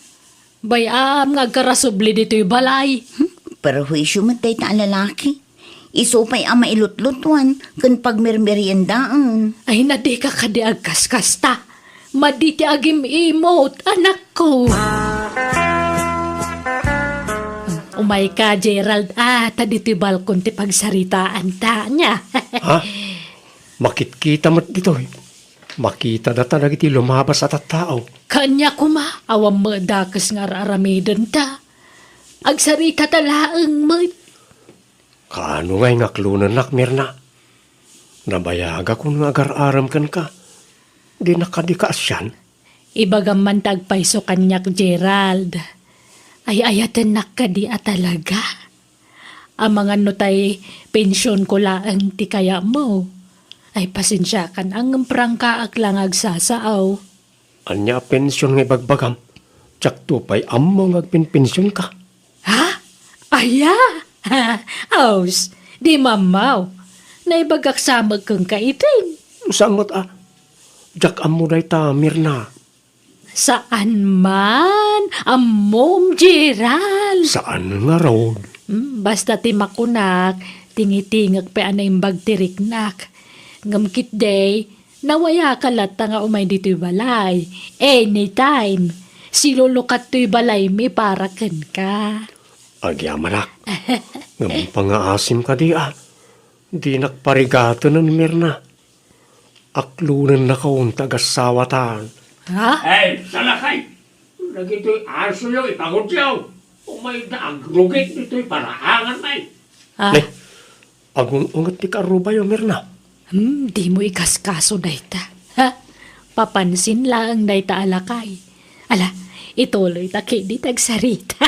Bay-am nga agkarasubli ditoy balay. Hmm, perhuisyo met dayta a lalaki. Isu pay a mailutlutuan ken pagmermeriendaen. Ay, na dika kadi agkaskasta. Madi ti agim-imot, anakko. Umayka, Gerald, a, ta ditoy balkon ti pagsaritaanta, ania? Ha? Makitkita met ditoy. Makita data dagiti lumabas a tattao. Kanya koma, awan met dakes nga ar-aramidenta. Agsaritata laeng met. Kaano ngay nga aklonennak, Mirna? Nabayagakon nga agar-arem kenka. Dinak kadi kaasian? Ibagam man ta agpayso kaniak, Gerald. Ay-ayatennak kadi a talaga? Amangan no tay pensionko laeng ti kayatmo. Ay, pasensiakan, ngem prangkaak la nga agsasao. Ania a pension nga ibagbagam? Diakto pay ammo nga agpenpensionka. Ha? Aya? Aus, di mammaw. Naibagak sa met kenka itin. Saan met a? Diak ammo dayta, Mirna. Saan man? Ammom, Gerald. Saan ngarud? Hmm, basta ti makunak, tingitingek pay a naimbag ti riknak. Ngem ketdi, nawayaka latta nga umay ditoy balay. Anytime. Silulukat toy balaymi para kenka. Agyamanak. Ngem pangaasim kadi a. Dinak parigatenen, Mirna. Aklonennakon ta agasawatan. Ha? Ay, salakay! Dagitoy asoyo, ipangudyo. Umayda agrugit ditoy paraangan, ay. Ah. Ne, agun-unget ti karubayo, Mirna. Hmm, dimo ikaskaso dayta. Ha? Papansin laeng dayta a lakay. Ala, ituloy ta ketdi ti agsarita.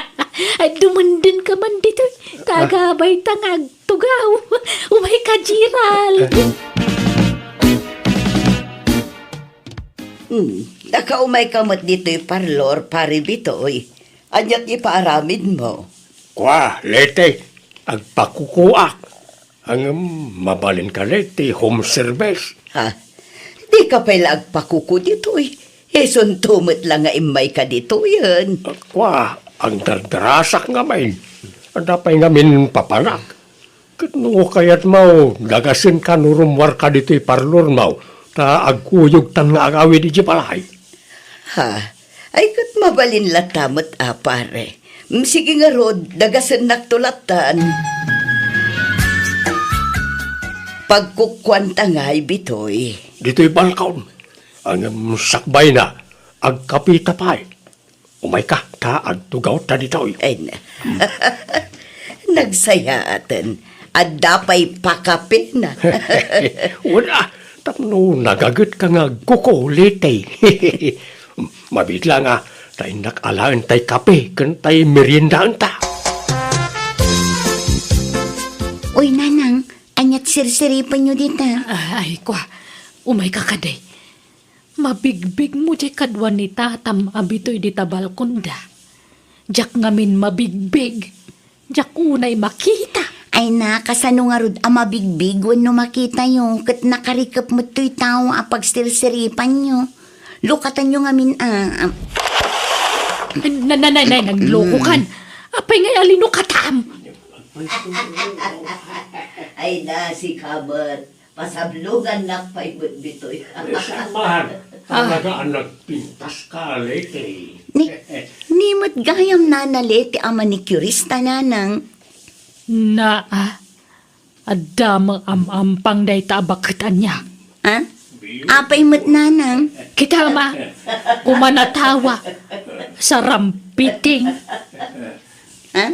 Ay, dumenden ka man ditoy. Ta agabay ta nga agtugaw. Umay ka, Gerald. Hmm, nakaumay ka met ditoy parlor, Pari Bitoy. Ania ti ipaaramidmo? Kua, Leti, agpakukuak. Ngem mabalin kadi ti home service. Ha? Dika pay la agpakuku ditoy. Isunto met la nga immayka ditoyen. Kua, Agdardarasak ngamin. Adda pay ngamin papanak. Ket no kayatmo, dagasenka no rummuarka ditoy parlormo, ta agkuyogtan nga agawid idiay balay. Ha? Ay, ket mabalin latta met a, pare. Mm, sige ngarud, dagasennakto lattan. Pagkukuanta ngay, Bitoy. Ditoy balkon. Ngem sakbayna, agkapita pay. Umayka, ta agtugawta ditoy. Ay, na. Nagsayaaten. Adda pay pakapena. Wala, tapno nagagetka nga agkukulit, eh. Mabiit la nga, ta innak alaen tay kape, ken tay meriendaenta. Uy, Nanang, aniat sirsiripenyo dita? Ah, ay, kwa, umayka kadi. Mabigbigmo diay kadua ni Tatam a Bitoy dita balkonda. Diak ngamin mabigbig. Diak unay makita. Ay na, kasano ngarud a mabigbig wenno makitayo, ket nakarikep met toy tao a pagsirsiripanyo. Lukatanyo ngamin a, a. Na, na, na, na, naglokokan. Mm. Apay ngay a linukatam? Ay na, sika met. Pasablongannak pay met ditoy. Eh, saan man? Ah. Talaga a nagpintaska, Leti. Ni, ni met gayam Nana Leti a manicurista, Nanang. Na, ah, adda met am-ampang dayta a baket ania? Ha? Apay met, Nanang? Kita, ma. Kumanatawa. Sarampiting. Ha?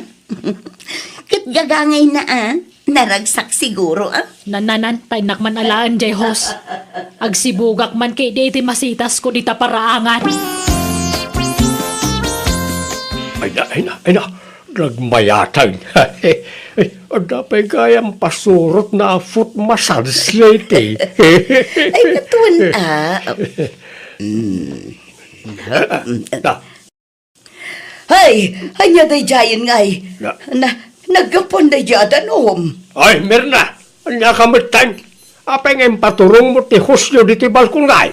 Ket gagangayna a, naragsak siguro a. Nananan, ta innak man alaen diay hose. Agsibugak man ketdi iti masitasko dita paraangan. Ay na, ay na, ay na. Nagmayatag. Adda pay gayam pasurotna a foot massage, Leti. Ay, natuan a. Mm. Na, Hay, ania daydiayen ngay? Na- Na, naggapuan daydiay a danum. Ay, Mirna, ania ka metten? Apay nga impaturongmo ti hosyo ditoy balkon ngay?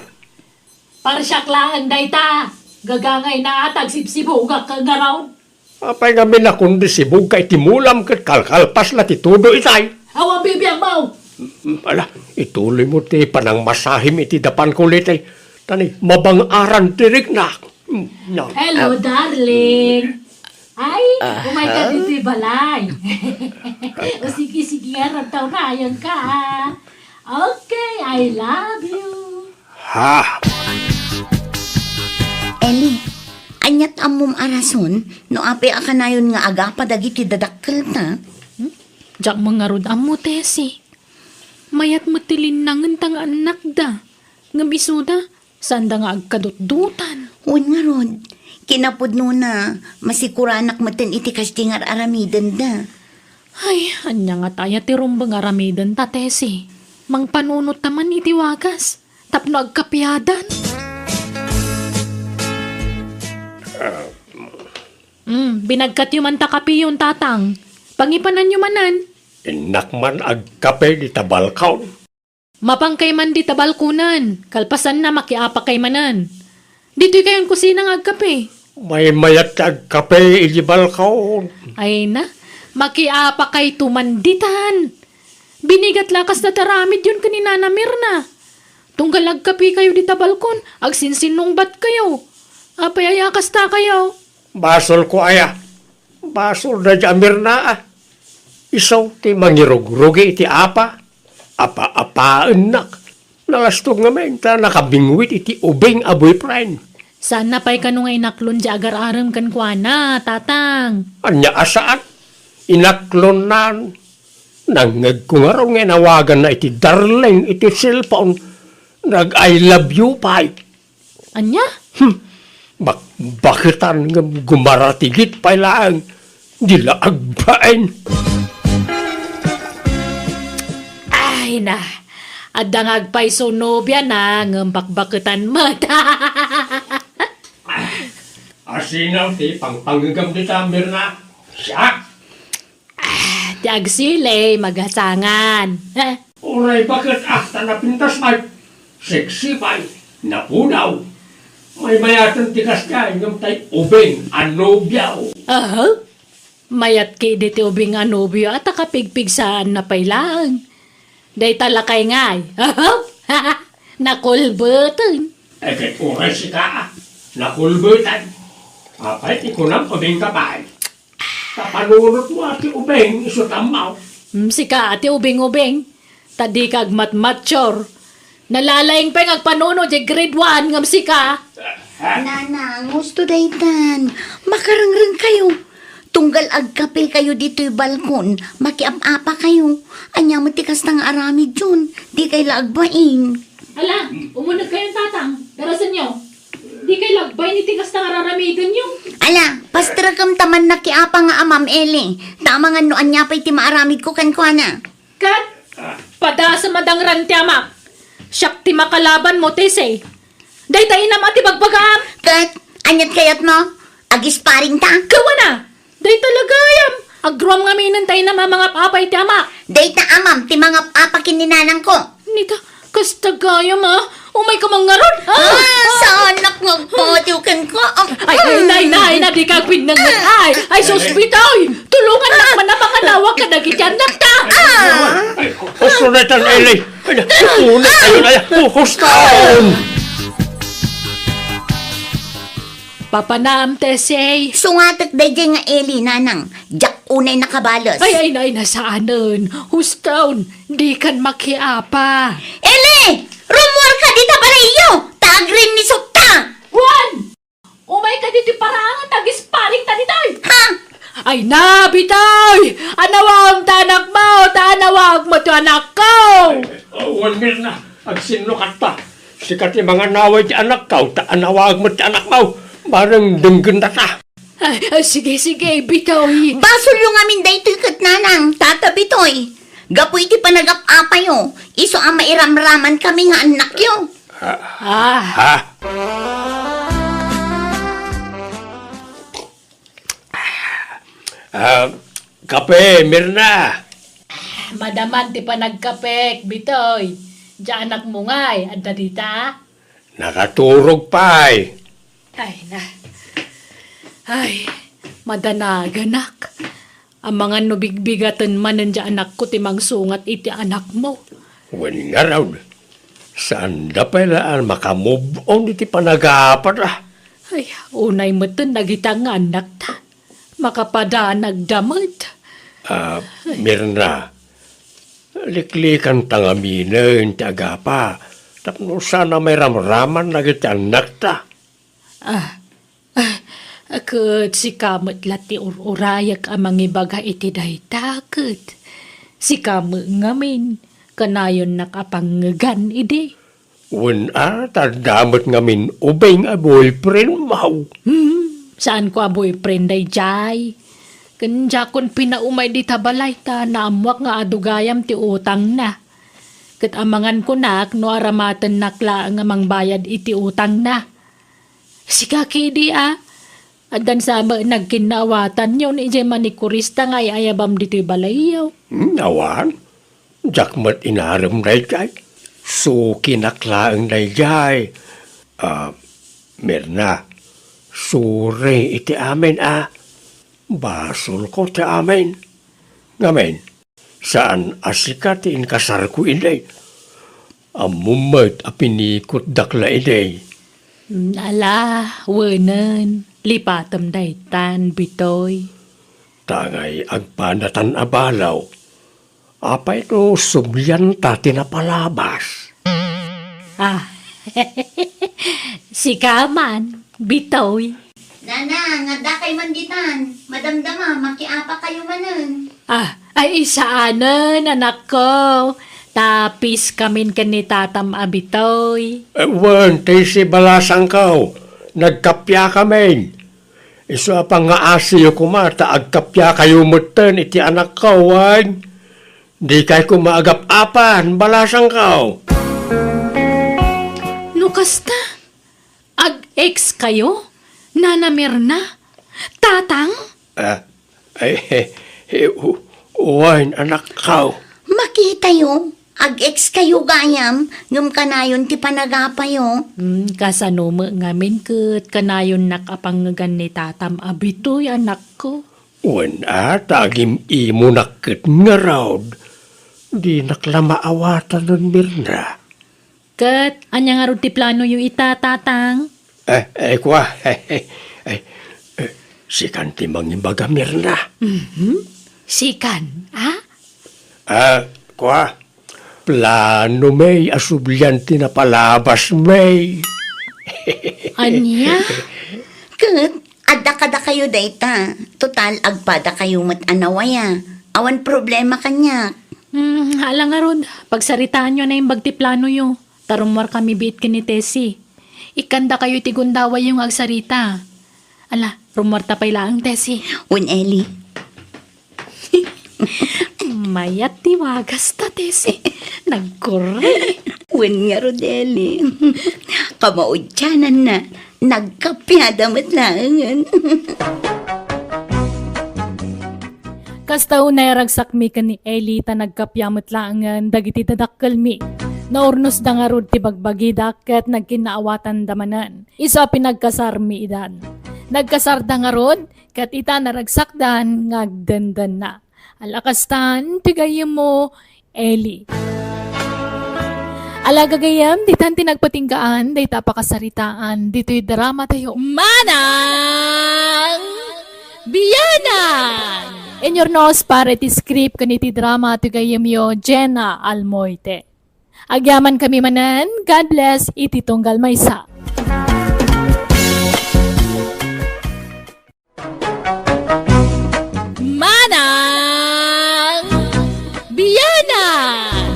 Parsiak laeng dayta. Gagangayna a, agsibsibugak ngarud. Apay ngamin a kundi sibugka iti mulam ket kalkalpas la ti tudo itay? Awan bibiag mo! Mm, ala, ituloymo ti panangmasahim iti dapanko, Leti. Ta ni, mabang-aran ti riknak. Mm, no. Hello, darling. Ay, umayka ditoy balay. O sige, sige, aram taw naayonka, ah. Okay, I love you. Ha? Eli, aniat ammom a rason no apay a kanayon nga agapa dagiti dadakkelta? Hmm? Diak man ngarud ammo, Tessie. Mayat met ti linnangenta nga annakda. Ngem isuda, saanda nga agkadutdotan. Wen ngarud, kinapudnona, masikuranak metten iti kasdiay nga ar-aramidenda. Ay, ania ngata aya ti rumbeng aramidenta, Tessie? Mangpanunotta man iti wagas tapno agkapiadan. Hmm, binagkatyo man ta kapiyon, Tatang. Pangipananyo manen. Innak man agkape dita balkon. Mapankay man dita balkonen, kalpasanna, makiapakay manen. Ditoy kayon kusina nga agkape. Maymayat ti agkape iti balkon. Ay na, makiapakayto man ditan. Binigat la kasta ti aramidyon ken ni Nana Mirna. Tunggal agkapekayo dita balkon, agsinsinnungbatkayo. Apay aya a kastakayo? Basolko aya? Basol daydiay a Mirna a. Isu ti mangirugrugi iti apa. Apa-apaennak. Nalastog ngamin ta nakabingwit iti ubing a boyfriend. Saanna pay kano nga inaklon diay agar-arem kenkuana, Tatang? Ania a saan? Inaklonnan. Nangngegko ngarud nga inawaganna iti darling iti cellphone. Nag-I love you pay. Ania? Hmm. Bakbaketan ngem gumaratigit pay laeng. Di la agbain. Ay na, adda nga agpayso nobiana ngem bakbaketan met. Asino ti pangpangngegam dita, Mirna? Siak? Ah, ti agsili, magasangan. Uray baket a ta napintas pay, sexy pay, napudaw. Maymayaten ti kasdiay ngem tay ubing a nobiaw. Aha. Mayat ketdi ti ubing a nobio a ta kapigpigsaanna pay laeng. Dayta lakay ngay. Aha. Nakulbeten. Eh, ket uray sika, nakulbeten. Apay ti kunam, ubing ka pay? Ta panunotmo a ti ubing isu tammaw. Hmm, sika a ti ubing-ubing. Ta dika agmatmature. Nalalaing pay nga agpanunot diay grade one ngem sika. Nanang, husto daytan. Makarengreng kayo. Tunggal agkape kayo ditoy balkon, makiap-apa kayo. Ania met ti kasta nga aramid yon? Di kay la agbain. Ala, umuneg kayo, Tatang. Darasenyo. Di kay la agbain iti kasta nga raramidenyo. Ala, pastrekam ta mannakiapa nga amam, Eli. Ta amangan no ania pay ti maaramidko kenkuana. Ket padasem a dangran ti amak. Siak ti makalabanmo, Tessie. Dayta inam a ti bagbagaam. Ket aniat kayatmo? Agisparingta? Kawana! Dayta la gayam. Agruam ngaminen ta inam a mangap-apa iti amak. Dayta amam ti mangap-apa ken ni nanangko. Nita, kasta gayam a. Umayka man ngarud. Ah, saanak nga agpatiw kenka. Ay, ay, nay, nay, na, dika agbinnenget. Ay, ay, sus, Bitoy. Tulongannak man a manganawag kadagiti annakta. Ay, husto daytan, Eli. Ay, unay kayo na yan. Husto! Papanam, Tessie. Sungatek daydiay nga Eli, nanang. Diak unay nakabales. Ay, ay, nay, na, saanen. Husto, dikan makiapa. Eli! Rummuarka dita balayyo! Ta agrinnisokta! Wen! Umayka ditoy paraangan ta agisparingta ditoy! Ha? Ay na, Bitoy! Anawagem ta anakmo, ta anawagmo ti anakko! Ay, wen, Mirna, agsinnukatta. Sika ti manganawag ti anakko, ta anawag met ti anakmo. Bareng denggenda ta. Ay, ay, sige, sige, Bitoy. Basolyo ngamin daytoy ket nanang, tata Bitoy. Gapu iti panagap-apayo, isu a mairamramankami nga annakyo. Ah. Ah. Ah, kape, Mirna. Madaman ti panagkapek, Bitoy. Diay anakmo ngay, adda dita? Nakaturog pay. Ay, na. Ay, madanaganak. Amangan no bigbigaten manen diay anakko ti mangsungat iti anakmo. Wen ngarud, saanda pay la a makamove on iti panagapata. Ay, unay metten dagita nga annakta. Makapadanagda met. Ah, Mirna, liklikanta ngaminen ti agapa tapno saan a mairamraman dagiti annakta. Ah, ah, ket sika met la ti ur-urayak a mangibaga iti dayta, ket sika met ngamin, kanayonnak a pangngegan idi. Wen a, ta adda met ngamin ubing a boyfriendmo. Hmm, saanko a boyfriend daydiay. Ken diakon pinaumay dita balay ta naammoak nga adu gayam ti utangna. Ket amangan kunak no aramatennak laeng a mangbayad iti utangna. Sika ketdi a, addan sa met nagkinnaawatanyo idiay manikurista nga ay-ayabam ditoy balayyo. Hmm, awan. Diak met inarem daydiay. Sukinak laeng daydiay. Ah, Mirna, sorry iti amin a. Basolko ti amin. Ngamin, saan a sika ti inkasarko idi. Ammom met a pinikutdak la idi. Ala, wenen, lipatem daytan, Bitoy. Tangay agpadatan a balaw. Apay no sublianta ti napalabas? Ah, sika man, Bitoy. Nanang, adda kay man ditan. Madamdama, makiapa kayo manen. Ah, ay, saanen, anakko. Tapis kamin ken ni tatam a Bitoy. Eh, wen, ti si balasangko. Nagkappia kamin. Isu a pangngaasiyo koma ta agkappia kayo metten iti anakko, wen? Dikay koma agap-apan, balasangko. No kasta, ag-ex kayo, Nana Mirna? Tatang? Ah, ay, eh, eh, u-, wen, anakko. Makitayo, Ag-ex kayo gayam, ngem kanayon ti panagapayo. Hmm, kasano met ngamin ket kanayonnak a pangngegan ni tatam a bitoy, anakko? Wen a, ta agim-imonak ket ngarud. Dinak la maawatanen, Mirna. Ket ania ngarud ti planoyo ita, Tatang? Eh, eh, kua. Eh, eh, sikan ti mangibaga, Mirna. Mhm. Sikan, a? Ah, kua. Plano, May, a sublian ti napalabas, May. Ania? Ket, adda kadakayo dayta. Total, agpadakayo met a nawaya. Awan problema kaniak. Hmm, hala ngarud, pagsaritaanyo a naimbag ti planoyo. Ta rummuarkami biit ken ni Tessie. Ikkandakayo iti gundawayyo nga agsarita. Ala, rummuarta pay laeng, Tessie. Wen, Eli. Mayat ti wagasta, Tessie. Nagkurre. Wen ngarud, Eli. Kamaudiananna, nagkappiada met laengen. Kasta unay a ragsakmi ken ni Eli ta nagkappia met laengen dagiti dadakkelmi. Naurnosda ngarud ti bagbagida ket nagkinnaawatanda manen. Isu a pinagkasarmi idan. Nagkasarda ngarud, ket ita naragsakdan nga agdendenna. Ala kastan ti gayyemmo, Eli. Ala gagayyem, ditan ti nagpatinggaan dayta a pakasaritaan ditoy drama tayo. Manang Bianan! Inurnos para iti script ken iti drama ti gayyemyo, Jenna Almoite. Agyamankami manen, God bless iti tunggal maysa. Manang Bianan!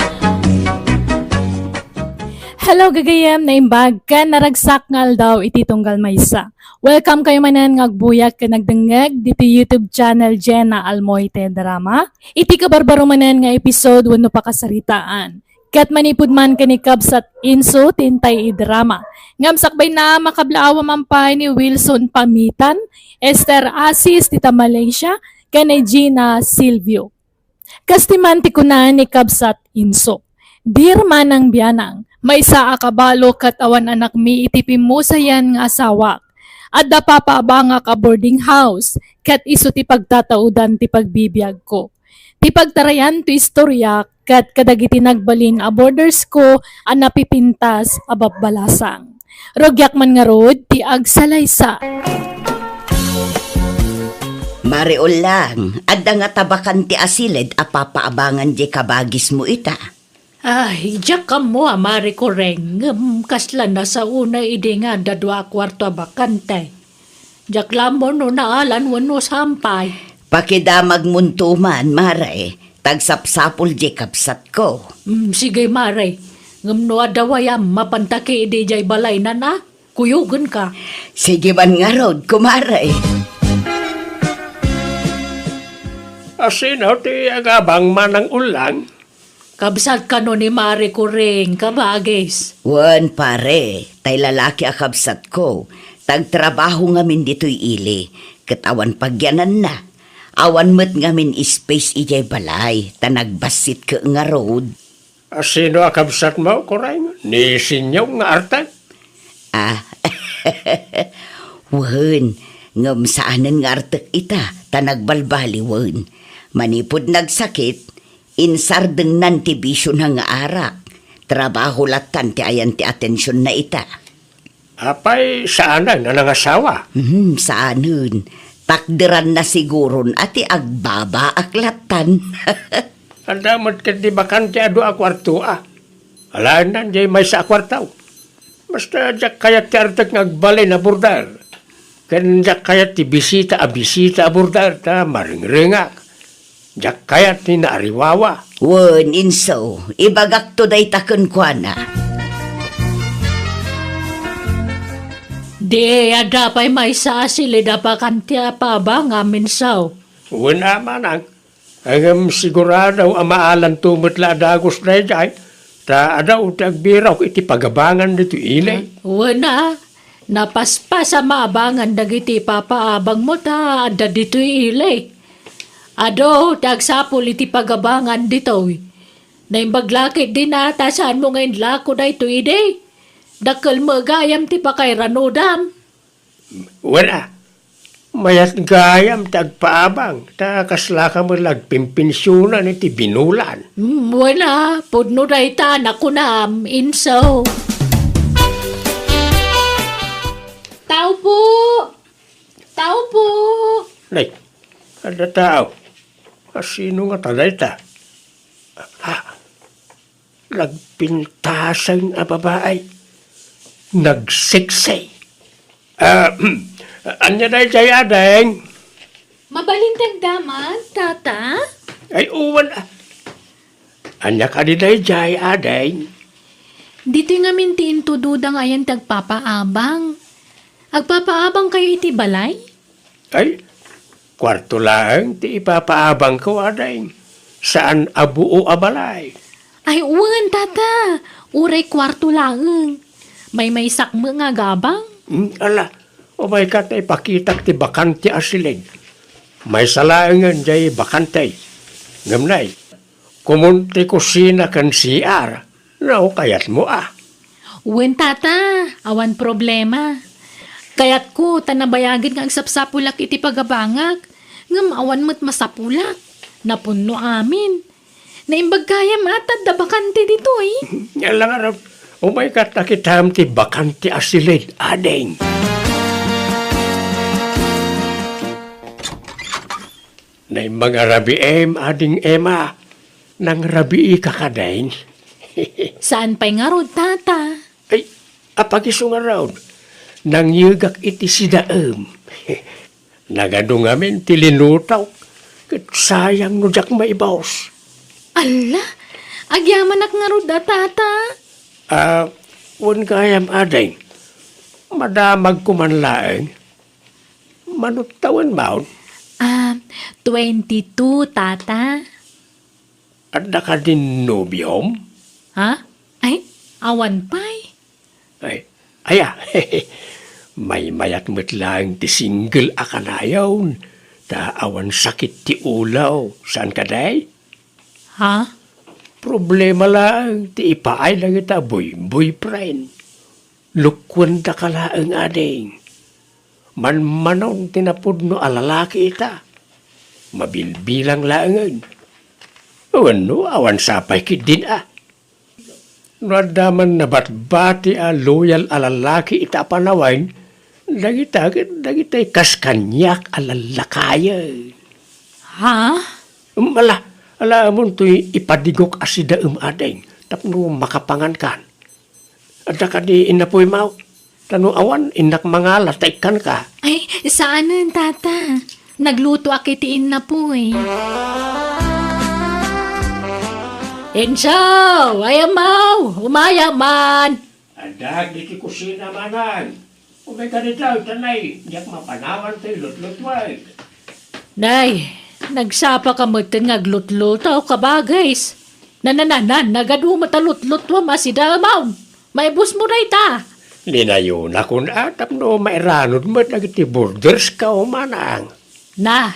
Hello, gagayyem, naimbag ken naragsak nga aldaw iti tunggal maysa. Welcome kayo manen nga agbuyak ken nagdengngeg diti YouTube channel Jenna Almoite Drama. Iti kabarbaro manen nga episode wenno pakasaritaan. Ket manipud man ken ni Kabsat Inso ti intay idrama. Ngem sakbayna, makablaawa man pay ni Wilson Pamitan, Esther Asis ti ta Malaysia, ken ni Gina Silvio. Kas ti man ti kuna ni Kabsat Inso, "Dear Manang Bianang, maysa a kabalo ket awan anakmi iti pimmusayan nga asawak. Adda papaabangak a boarding house, ket isu ti pagtataudan ti pagbibiagko. Ti pagtarayan ti istorya ket kadagiti nagbalin a boarders ko a napipintas a babbalasang. Rugiak man ngarud ti agsalaysa." Mare Ulang, adda ngata bakan ti asiled a papaabangan diay kabagismo ita? Ay, diak ammo a, Mare Kureng, ngem kasla nasaona idi nga adda dua a kuarto a bakante. Diak la ammo no naalan wenno saan pay. Pakidamagmonto man, Mare, ta agsapsapul diay kabsatko. Mm, sige, Mare. Ngem no adda wayam, mapanta ki idi diay balaynan, a? Kuyogenka. Sige man ngarud, Kumare. A, sino ti agabang, Manang Ulang? Kabsat kano ni Mare Kuring, kabagis? Wen, pare, tay lalaki a kabsatko, ta agtrabaho ngamin ditoy ili, ket awan pagyananna. Awan met ngamin space idiay balay, ta nagbassit ke ngarud. A, sino a kabsatmo, Kuring? Ni Sinyong nga artek? A, wen, ngem saanen nga artek ita, ta nagbalbaliwen. Manipud nagsakit, insardengnan ti bisiona nga arak. Trabaho lattan ti ayan ti atensionna ita. Apay, saanen a nangasawa? Hmm, saanen. Takderanna siguron a ti agbabaak lattan. Adda met ketdi bakante a dua a kuarto, a. Alaenna diay maysa a kuarto. Basta diak kayat ti artek nga agbalin a border. Ken diak kayat ti bisita a bisita a border ta maringrengak. Diak kayat ti naariwawa. Wen, inso, ibagakto dayta kenkuana. Di, adda pay maysa a silid a bakante a paabangam, inso. Wen a, manang. Ngem sigurado a maalanto met la a dagus daydiay, ta adu ti agbirok iti pagabangan ditoy ili. Wen a, napaspas a maabangan dagiti papaabangmo ta adda ditoy ili. Adu ti agsapul iti pagabangan ditoy. Naimbag la ketdin a ta saanmo nga inlako daytoy idi. Dakkel met gayam ti pakairanudam. Wen a, mayat gayam ti agpaabang, ta kaslaka met la agpinpensionan iti binulan. Mm, wen a, pudno dayta a nakunam, inso. Tao po! Tao po! Nay, adda tao. A, sino ngata dayta? Ah, nagpintasen a babai. Nagseksi. Ah, ania daydiay, ading? Mabalin ti agdamag, tata? Ay, uwan, ah. Ania kadi daydiay, ading? Ditoy ngamin ti intudoda nga ayan ti agpapaabang. Agpapaabangkayo iti balay? Ay, kuarto laeng ti ipapaabangko, ading. Saan a buo a balay. Ay, wen, tata. Uray kuarto laeng. Maymaysak met nga agabang. Hmm, ala, umayka ta ipakitak ti bakante a silid. Maysa laengen diay bakante. Ngem nay, komon ti kusina ken C R. No, kayatmo a. Wen, tata, awan problema. Kayatko ta nabayagen nga agsapsapulak iti pagabangak, ngem awan met masapulak. Napunno amin. Naimbag gayam a ta adda bakante ditoy. Ala ngarud, umayka ta kitam ti bakante a silid, ading. Naimbag a rabiim, ading Emma. Nangrabiika kadin? Saan pay ngarud, tata? Ay, apagiso ngarud, nangyegak iti sidaem. Nagadu ngamin ti linutok, ket sayang no diak maibus. Alla, agyamanak ngarud a, tata. Ah, wen gayam, ading. Madamagko man laeng. Mano ti tawenmo? Ah, twenty-two, tata. Adda kadin nobiom? Ha? Ay, awan pay. Ay, aya. Maymayat met laeng ti single a kanayon, ta awan sakit ti ulo. Saan kadi? Ha? Problema laeng ti ipaay dagita boy-, boyfriend. Lukkuendaka laeng, ading. Manmanon ti napudno a lalaki ita. Mabilbilang laengen. Wenno, awan sapay ketdin a. No adda man nabatbati a loyal a lalaki ita a panawen, dagita ket dagitay kas kaniak a lallakayen. Ha? Ala, ala, amontoy ipadigok a sidaem, ading, tapno makapangankan. Adda kadi innapuy, maw? Ta no awan, innak mangala ta ikkanka. Ay, saanen, tata. Naglutoak iti innapuy. Enzo! Ay, amaw! Umaya man! Adda dagiti kusina, manang. Umay kadi daw, tanay, diak mapanawan toy lutlutuek. Nay, nagsapaka metten nga aglutluto, kabagis. Nanananan, nagadu met a lutlutuam a sidaem. Maibusmo dayta. Linayonakon a tapno mairanod met dagiti bordersko, manang. Na,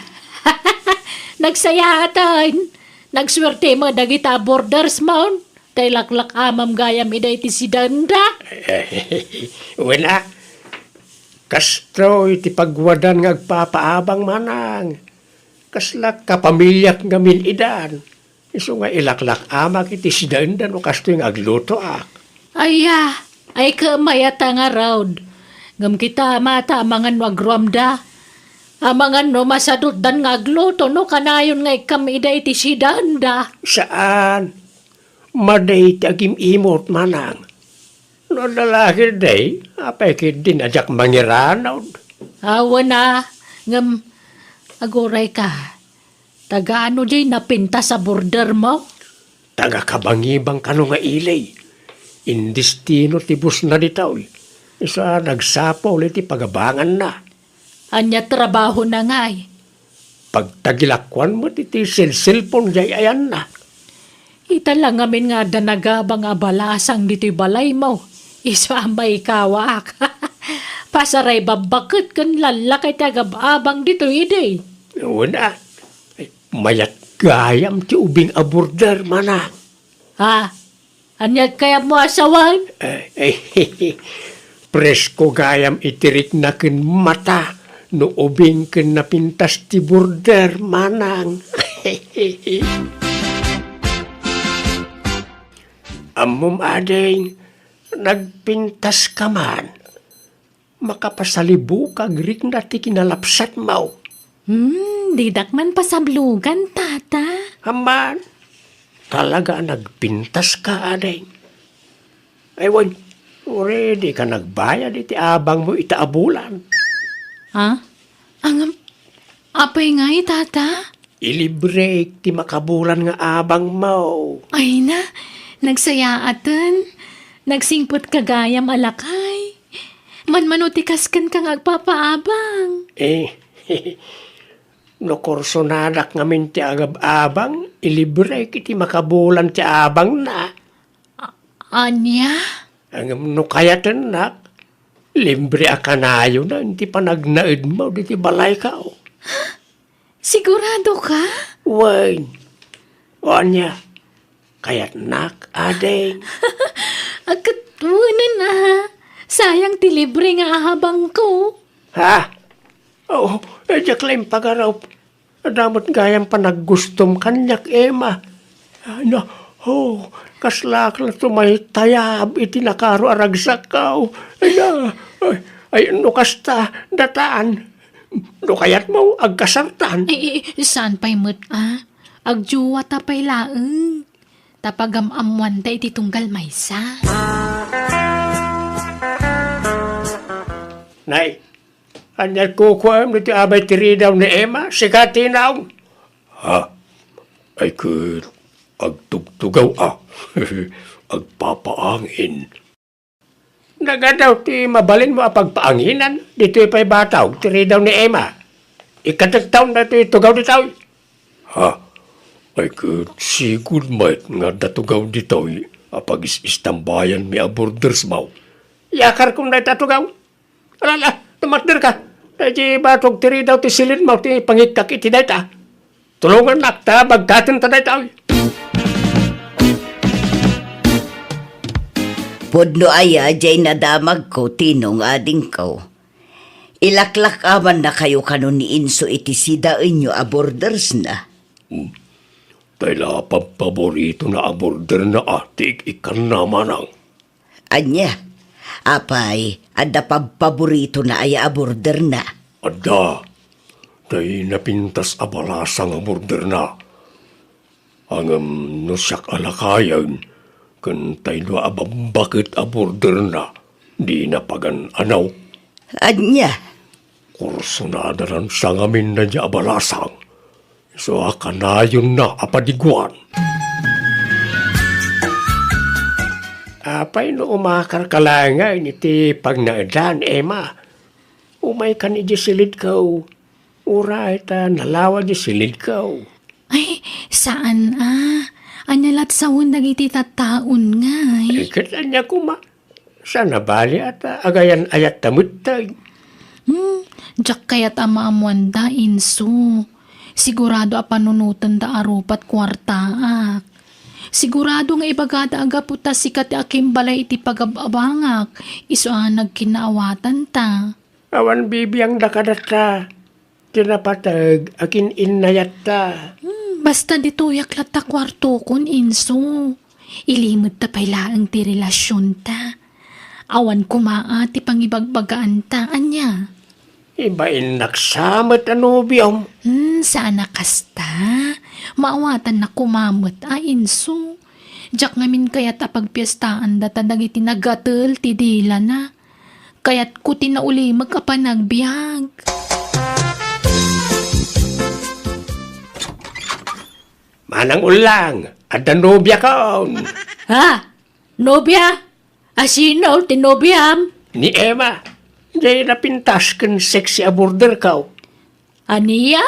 nagsayaatan. Nagsuerte met dagita a bordersmon. Ta ilaklak-amam gayam ida iti sidaenda. Wen a, kastoy ti pagwadan nga agpapaabang, manang. Kasla kapamiliak ngamin idan. Isu nga ilaklak-amak iti sidaenda no kastoy nga aglutoak. Aya, ay ket mayat a ngarud. Ngem kita, mata, amangan no agruamda. Amangan no masadutdan nga agluto no kanayon nga ikkam ida iti sidaenda. Saan. Madi ti agim-imot, manang. No adda la ketdi, apay ketdin a diak mangiranod? Awan a, ngem agurayka. Taga ano diay napintas a bordermo? Taga Kabangibang kano nga ili. Indestino ti busna ditoy. Isu a nagsapul iti pagabanganna. Ania trabahona ngay? Pagtagilakuan met iti selselpon diay ayanna. Ita la ngamin nga adda nagabang a balasang ditoy balaymo. Isu a maikawaak. Pasaray babbaket ken lallakay ti agab-abang ditoy idi. Wen a, mayat gayam ti ubing a border, manang. Ha? Ania ti kayatmo a sawen? Eh, eh, presko gayam iti rikna ken mata no ubing ken napintas ti border, manang. Ammom, ading, nagpintaska man. Makapasalibukag rikna ti kinalapsatmo. Hmm, didak man pasablogan, tata. Amman, talaga a nagpintaska, ading. Ay, wen, uray dika nagbayad iti abangmo ita a bulan. Ha? Ngem, apay ngay, tata? Ilibrek ti makabulan nga abangmo. Ay na, nagsayaaten. Nagsingpetka gayam a lakay. Manmano ti kaskenka nga agpapaabang? Eh, no kursonadak ngamin ti agab-abang, ilibrek iti makabulan ti abangna. A-, ania? Ngem no kayatennak, libre a kanayonen ti panagnaedmo diti balayko. Siguradoka? Wen. O ania? Kayatnak, ading. Agkat wenen a. Sayang ti libre nga ahabangko. Ha? Oo, eh, diak la impagarup. Adda met gayam panaggustom kaniak, Emma. Ay na, oh, kaslaak la tumaytayab iti nakaro a ragsakko. Ay na, ay, ay, no kasta, datan. No kayatmo, agkasartan. Ay, ay, saan pay met, a? Agjuwata pay laeng. Ta pagam-ammoanta iti tunggal maysa. Nay, ania ti kukuam ditoy abay ti ridaw ni Emma? Sika ti naong. Ha? Ay ket agtugtugaw a. Agpapaangin. Nagadaw ti mabalinmo a pagpaanginan ditoy pay batog ti ridaw ni Emma. Ikatektaon datoy tugaw ditoy. Ha? Ay ket sigud met nga adda tugaw ditoy a pagis-istambayanmi a bordersmo. Iyakarkon dayta tugaw. Ala, ala, tumatderka. Daydi batog ti ridaw ti silidmo ti pangikkak iti dayta. Tulongannak ta bagkaten ta daytoy. Pudno aya diay nadamagko, Tinong, adingko. Ilaklak-amannakayo kano ni Inso iti sidaenyo a bordersna. Hmm. Tay la pabpaboritona a borderna a ti ik-ikkanna, manang. Ania? Apay, adda pabpaboritona aya a borderna? Adda. Tay napintas a balasang a borderna. Ngem no siak a lakayen, ken tay dua a bambaket a borderna, dina pagan-anaw. Ania? Kursonada lan sangamin daydiay a balasang. Isu a kanayonna a padiguan. Apay no umakarka laengen iti pagnaedan, Emma? Umaykan idiay silidko. Uray ta nalawa diay silidko. Ay, saan a. Ania la't sawen dagiti tattaon ngay? Ay, ket ania koma? Saan a bali a ta agayan-ayatta met tay. Hmm, diak kayat a maammoanda, Inso. Sigurado a panunotenda a rupat kuartaak. Sigurado nga ibagada a gapu ta sika ti akimbalay iti pagab-abangak, isu a nagkinnaawatanta. Awan bibiangda kadatta. Ti napateg a kin-innayatta. Hmm, basta ditoyak latta kuartokon, Inso. Ilimedta pay laeng ti relasionta. Awan koma a ti pangibagbagaanta, ania? Ibainnak sa met a nobiom. Hmm, saan a kasta. Maawatannak koma met a, Inso. Diak ngamin kayat a pagpiestaanda ta dagiti nagatel ti dilana. Kayatko ti naulimek a panagbiag. Manang Ullang, adda nobiakon. Ha? Nobia? A sino ti nobiam? Ni Emma. Diay napintas ken sexy a borderko. Ania?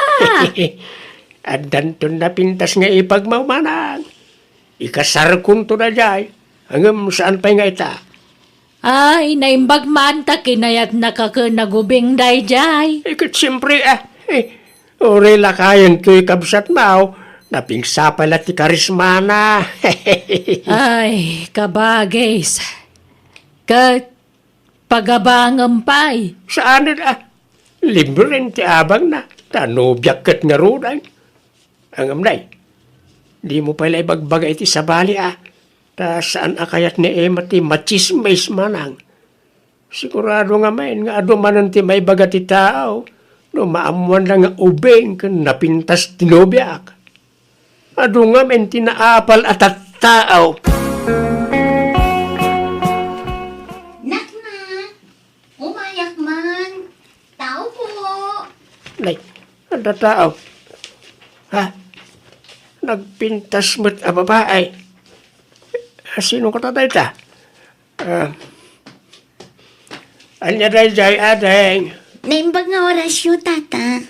Addanton napintas nga ipagmawmanang. Ikasarkonto daydiay. Ngem saan pay nga ita? Ay, naimbag man ta kinayatnaka ken nagubing daydiay. Eh, ket siempre, ah, eh, uray lakayen toy kabsatmo, Napingsa pay la ti karismana. Ay, kabagis. Ket pagabangem pay. Saanen a. Libren ti abangna. Ta nobiak ket ngaruden. Ngem, nay, dimo pay la ibagbaga iti sabali a. Ta saan a kayat ni Emma ti matsismis manang. Sigurado ngamin nga adu manen ti maibaga ti tao no maammoanna nga ubing ken napintas ti nobiak. Adu ngamin ti naapal a tattao. Nakna, umayak man. Tao po. Nay, adda tao. Ha? Nagpintas met a babae. Sino kata dayta? Ah, ania daydiay, ading? Naimbag nga orasyo, tata.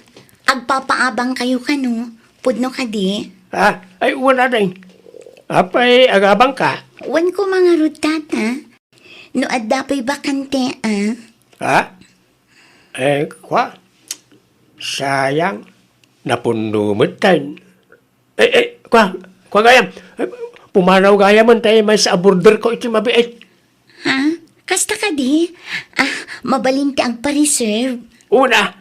Agpapaabang kayo kano? Pudno kadi? Ha? Ay, wen, ading. Apay, agabang ka? Wen ko mangarud, tata. No adda pay bakante, a? Ha? Eh, kwa? Sayang. Napunno met tayo. Eh, eh, kwa, kwa gayam. Eh, pumanaw gayamen tayo maysa a border ko iti mabiit. Ha? Kasta kadi? Ah, mabalin ti agpa-reserve. Una.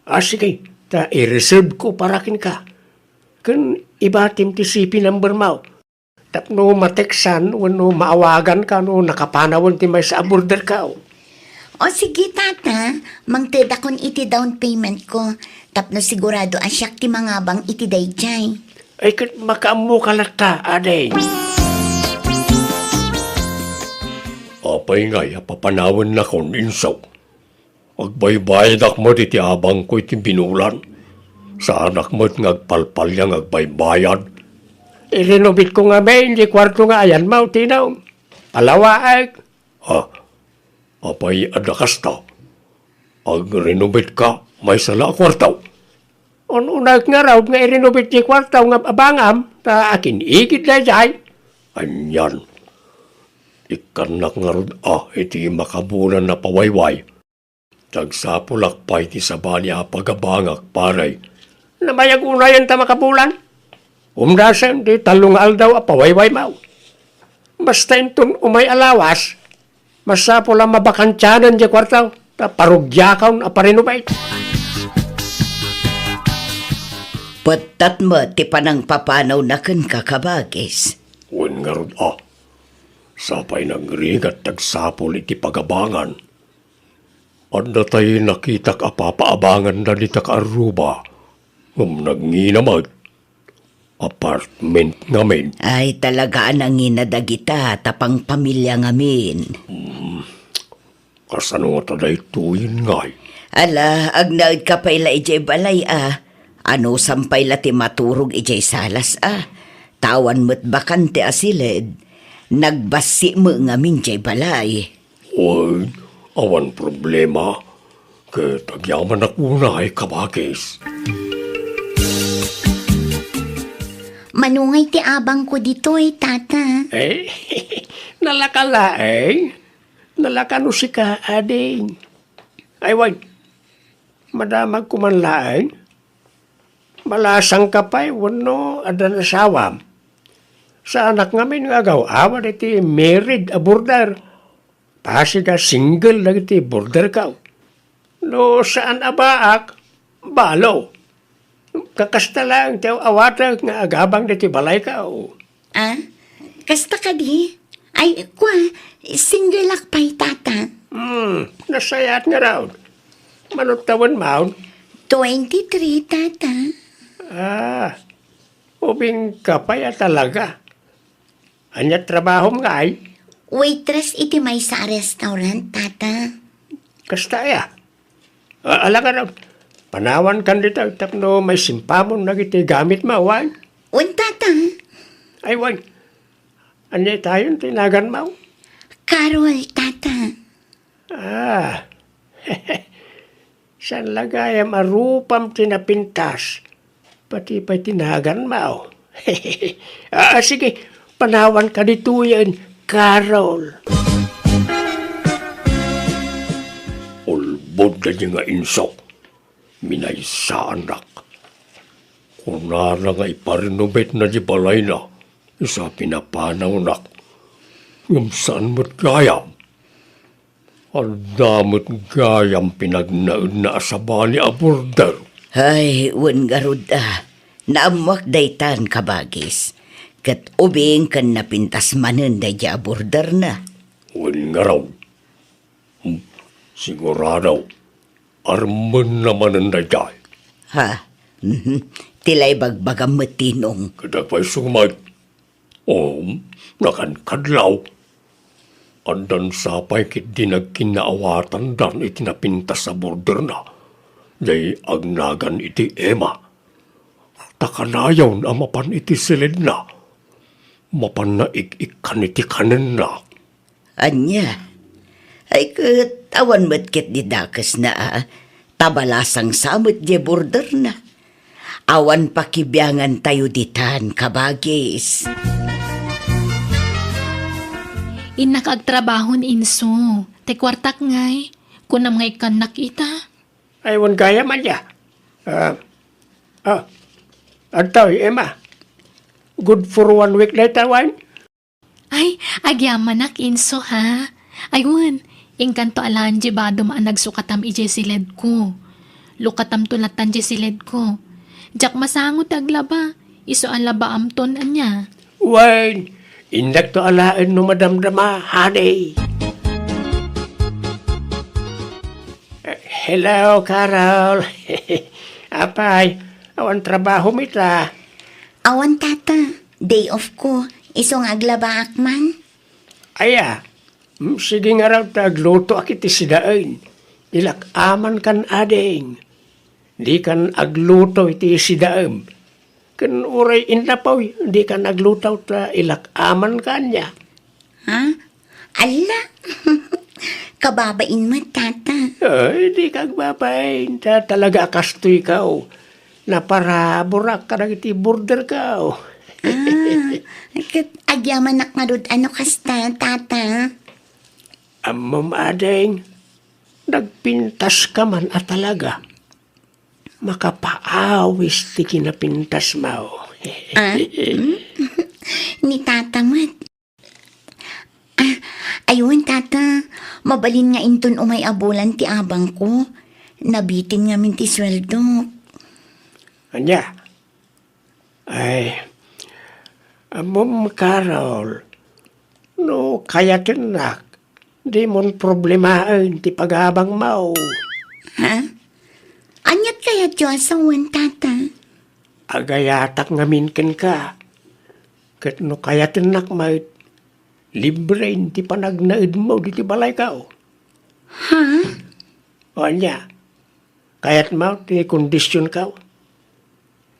Ah, sige. Ta i-reserve ko para kenka. Ken ibatim ti C P number mo. Tapno mateksan wenno maawagan ka no nakapanawen ti maysa a border ka. O sige, tata, mangtedakon iti down payment ko tapno sigurado a siak ti mangabang iti daydiay. Ay, ket makaammo ka latta, ading. Apay ngay a papanawennakon, inso? Agbaybayadak met iti abangko iti binulan. Saanak met nga agpalpalia nga agbaybayad. I-renovate ko ngamin ti kuarto nga ayanmo, Tino. Alawaek. Ah, apay adda kasta? Ag-renovate ka, maysa la a kuarto? Un-unaek ngarud nga i-renovate ti kuarto nga abangam, ta akin-igid daydiay. Anian? Ikkannak ngarud a iti makabulan a pawayway. Agsapulak pay ti sabali a pagabangak, pare. Namayag unayen ta makabulan? Umdasen ti tallo nga aldaw a pawaywaymo. Basta inton umay a lawas, masapul a mabakantianen diay kuarto, ta parugiakon a parinubay. Pettat met ti panangpapanawna kenka, kabagis. Wen ngarud a, sapay nagrigat ti agsapul iti pagabangan. Adda tay nakitak a papaabanganda dita kaarruba, ngem nagngina met. Apartment ngamin. Ay, talaga a nangina dagita ta pangpamilia ngamin. Hmm. Kasano ngata daytoyen ngay? Ala, agnaed ka pay la idiay balay a. Anusam pay la ti maturog idiay salas a. Ta awan met bakante a siled. Nagbassi met ngamin diay balay. Wen, awan problema. Ket agyamanak unay, kabagis. Mano ngay ti abangko ditoy, tata? Eh, nalaka laeng. Nalaka no sika, ading. Ay, wen, madamagko man laeng. Malasangka pay wenno addan asawam? Saanak ngamin nga agaw-awad iti married a border. Pasig a single dagiti borderko. No saan a baak, balo. Kakasta laeng ti aw-awatek nga agabang ditoy balayko. Ah? Kasta kadi? Ay, kua, single ak pay, tata. Hmm, nasayaat ngarud. Mano tawenmo? Twenty-three, tata. Ah, ubingka pay a talaga. Ania trabahom ngay? Waitress iti maysa a restaurant, tata. Kasta aya? A-, ala ngarud, panawankan dita tapno maisimpamon dagiti gamitmo, wen? Wen, tata. Ay, wen. Ania itayon ti naganmo? Carol, tata. Ah. Saan la gayam a rupam ti napintas? Pati pay ti naganmo. Ah, sige, panawanka ditoyen, Carol. Ulbod daydi nga inso. Minaysaanak. Kunana nga iparenovate na di balayna, isu a pinapanawnak. Ngem saan met gayam. Adda met gayam pinagnaedna a sabali a border. Ay, wen ngarud a. Naammoak daytan, kabagis. Ket ubing ken napintas manen daydiay a borderna. Wen ngarud. Hmm, sigurado. Armenna manen daydiay. Ha? Mhm. Ti la ibagbagam met, Tinong. Ket agpayso met. Um, nakankadlaw. Addan sapay ketdi nagkinaawatandan iti napintas a borderna. Jay agnagan iti Emma. Ta kanayon a mapan iti siledna. Mapanna ik-ikkan iti kanenna. Ania? Ay ket, awan met ketdi dakesna a, ta balasang sa met diay borderna. Awan pakibiangantayo ditan, kabagis. Innak agtrabaho ni Inso. Ti kuartak ngay, kunam nga ikkannak ita. Ay, wen gayam, ania? Ah, ah, adtoy, Emma. Good for one week dayta, wen? Ay, agyamanak, Inso, ha? Ay, wen, inkanto alaen diay badom a nagsukatam idiay siledko. Lukatamto latan diay siledko. Diak masango ti aglaba. Isu a labaamton, ania? Wen, indakto alaen no madamdama, honey. Eh, hello, Carol. Apay, awan trabahom ita? Awan, Tata. Day off ko. Isu nga aglabaak man. Aya, mm, sige ngarud ta aglutoak iti sidaen. Ilak-amankan, ading. Dikan agluto iti sidaem. Ken uray innapoy, dikan agluto ta ilak-amanka, ania? Ha? Alla! Kababain met, Tata. Ay, dika agbabain. Ta talaga a kastoyka, o. Naparaburak kadagiti borderka, o. Ah, ket agyamanak ngarud a no kasta, Tata. Ammom, ading, nagpintaska man a talaga. Makapaawis ti kinapintasmo. Ah? Hmm? Ni Tata met. Ah, ay wen, Tata. Mabalin nga inton umay a bulan ti abangko. Nabitin ngamin ti sueldok. Ania? Ay, ammom, Carol, no kayatennak, dimon problemaen ti pagabangmo. Ha? Aniat kayatyo a sawen, Tata? Agayatak ngamin kenka. Ket no kayatennak met, libreen ti panagnaedmo ditoy balayko. Ha? O ania? Kayatmo ti kondisionko?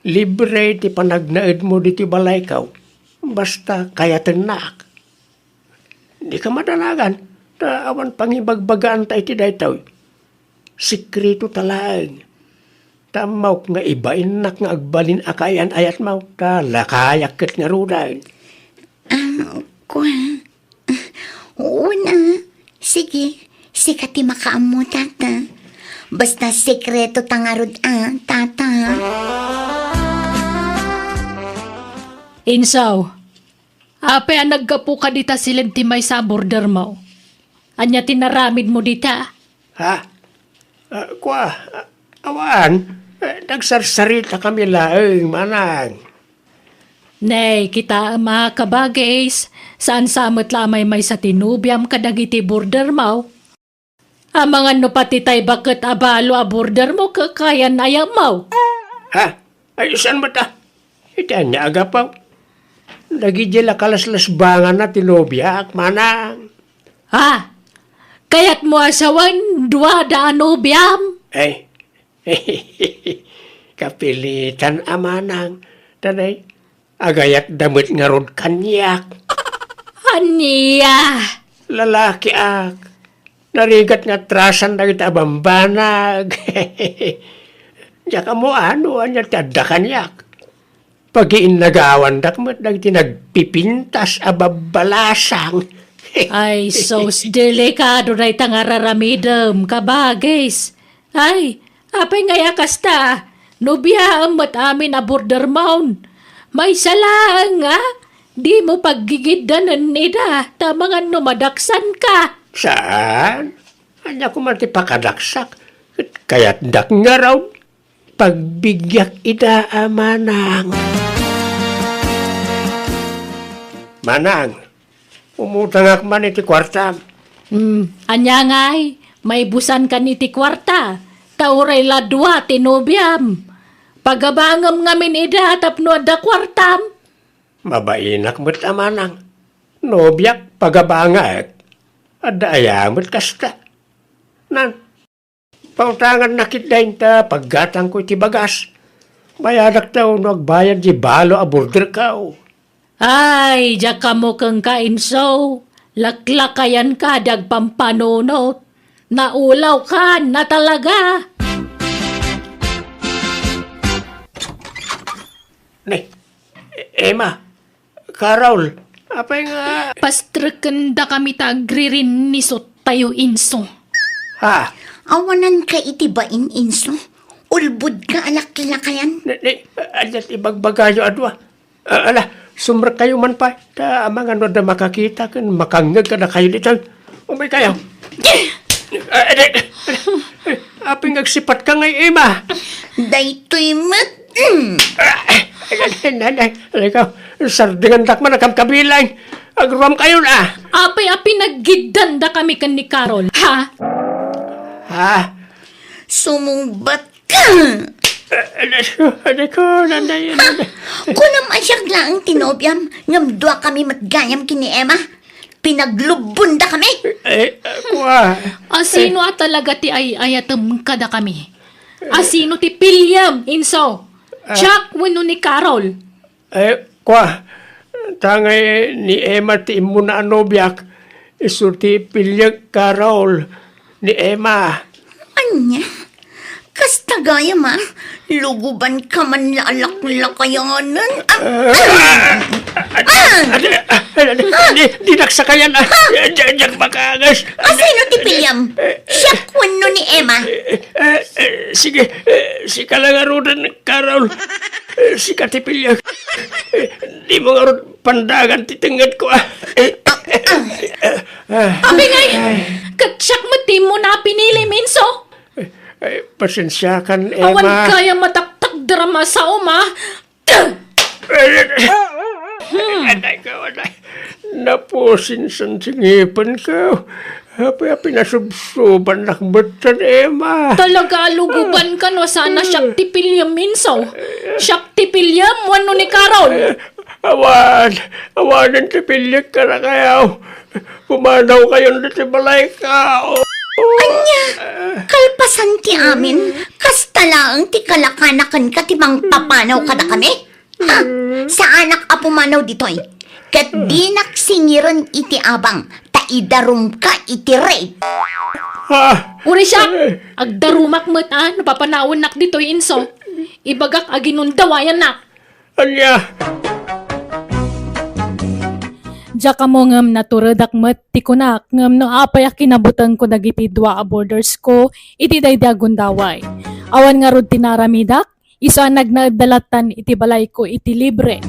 Libre ti panagnaedmo ditoy balayko, basta kayatennak. Dika madanagan, ta awan pangibagbagaanta iti daytoy. Sekreto ta laeng. Ta ammok nga ibainnak nga agbalin a kaayan-ayatmo, ta lakayak ket ngaruden. Ah, kua. Una, sige, sika ti makaammo, Tata. Basta sekreto ta ngarud a, Tata. Insaw, apay a naggapuka dita siled ti maysa a bordermo? Ania ti naramidmo dita? Ha? Ah, kua, ah, awan. Eh, nagsarsaritakami laeng, manang. Nay, kitaem a, kabagis, saan sa met la a maymaysa ti nobiam kadagiti bordermo. Amangan no pati tay baket a balo a bordermo kakayan-ayatmo. Ha? Ay, saan met a? Iti ania a gapu? Dagidiay la kalaslasbanganna ti nobiak, manang. Ha? Kayatmo a sawen, duada a nobiam? Ay, kapilitan a, manang. Tanay, agayatda met ngarud kaniak. Ania? Lalakiak. Narigat nga atrasan dagiti a bambanag. Diak ammo no ania ti adda kaniak. Pagiinnagawandak met dagiti nagpipintas a babbalasang. Ay, sus, delikado dayta nga ar-aramidem, kabagis. Ay, apay ngay a kasta? Nobiaem met amin a bordermon. Maysa laeng nga, dimo paggigiddanen ida, ta amangan no madaksanka. Saan? Ania koma ti pakadaksak? Ket kayatdak ngarud, pagbigiak ida a manang. Manang, umutangak man iti kuartam. Hmm, ania ngay, maibusankan iti kuarta, ta uray la dua ti nobiam. Pagabangem ngamin ida tapno adda kuartam. Mabainak met a manang. Nobiak, pagabangek. Adda aya met kasta. Nan, pautangannak iti dain ta paggatangko iti bagas. Bayadakto no agbayad di balo a borderko. Ay, diak ammo kenka, Inso. Laklakayanka di agpampanunot. Naulawka na talaga. Ne, Emma, Carol, apay nga? Pastrekendakami ta agririnnisottayo, Inso. Ha? Awananka iti bain, Inso. Ulbodka a laklakayan. Ne, ne, ania ti ibagbagayo a dua? Ah, ala, sumrekkayo man pay. Ta amangan no adda makakita ken makangngeg kadakayo ditoy. Umaykayo. Ah, adi, adi. Apay nga agsipatka ngay, Emma? Daytoy met. Mm. Ah, adi, adi, adi, ikaw, sardingandak man a kabkabilang. Agruamkayon, ah. Apay a pinaggiddandakami ken ni Carol, ha? Ha? Sumungbat ka! Adi ko, adi ko, nanay, nanay. Kunam a siak laeng ti nobiam, ngem duakami met gayam ken ni Emma. Pinaglubbondakami. Eh, kua. Asino a talaga ti ay-ayatem kadakami? Asino ti piliem, Inso? Ah. Jack wenno ni Carol? Eh, kua, ta ngay ni Emma ti immuna a nobiak, isu ti piliek, Carol, ni Emma. Ania? Kasta gayam a, lugubanka man la a laklakayanen. Ah, ah, ah, di, dinak sakayan, ah. Di, diak makaangas. Asino ti piliam? Siak wenno ni Emma? Eh, eh, sige, eh, sika la ngaruden, Carol. Eh, sika ti piliek. Eh, dimo ngarud pandagan ti tengngedko, ah. Eh, eh, eh, eh, eh. Apay ngay, ket siak met ti immuna a pinilim, Inso? Eh, eh, pasensiakan, Emma. Awan gayam a taktakder a masaom, ah. Anay ko, anay. Napusinsan ti ngipenko. Apay a pinasubsobannak metten, Emma. Talaga a lugubanka no saan a siak ti piliem, Inso. Siak ti piliem wenno ni Carol. Awan, awanen ti piliek kadakayo. Pumanawkayon ditoy balayko. Ania? Kalpasan ti amin, kasta laeng ti kalakana kenka ti mangpapanaw kadakami? Ha? Saanak a pumanaw ditoy. Ket dinak singiren iti abang, ta idarumka iti rape. Ha? Uray siak, agdarumak met a no papanawennak ditoy, Inso. Ibagak a ginundawayannak. Ania? Diak ammo ngem naturedak met ti kunak ngem no apay a kinabutengko dagiti dua a boarders ko iti daydi a gundaway. Awan ngarud ti naaramidak, isu a nagnaedda lattan iti balayko iti libre.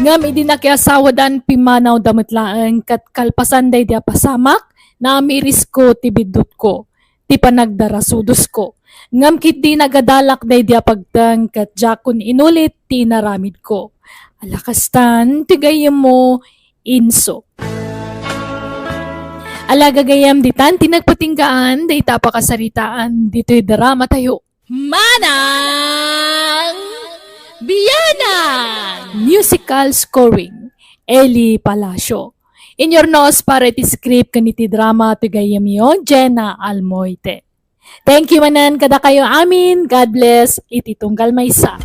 Ngem idi nakiasawadan, pimmanawda met laeng ket kalpasan daydi a pasamak, naamirisko ti biddutko. ti panagdarasudosko. Ngem ketdi nagadalak daydi a pagteng ket diakon inulit ti inaramidko. Ala kastan ti gayyemmo, Inso. Ala gagayyem, ditan ti nagpatinggaan dayta a pakasaritaan ditoy dramatayo. Manang Bianang! Musical scoring, Eli Palacio. Inyurnos para iti script ken iti drama ti gayyemyo, Jenna Almoite. Thank you manen kadakayo amin. God bless. Iti tunggal maysa.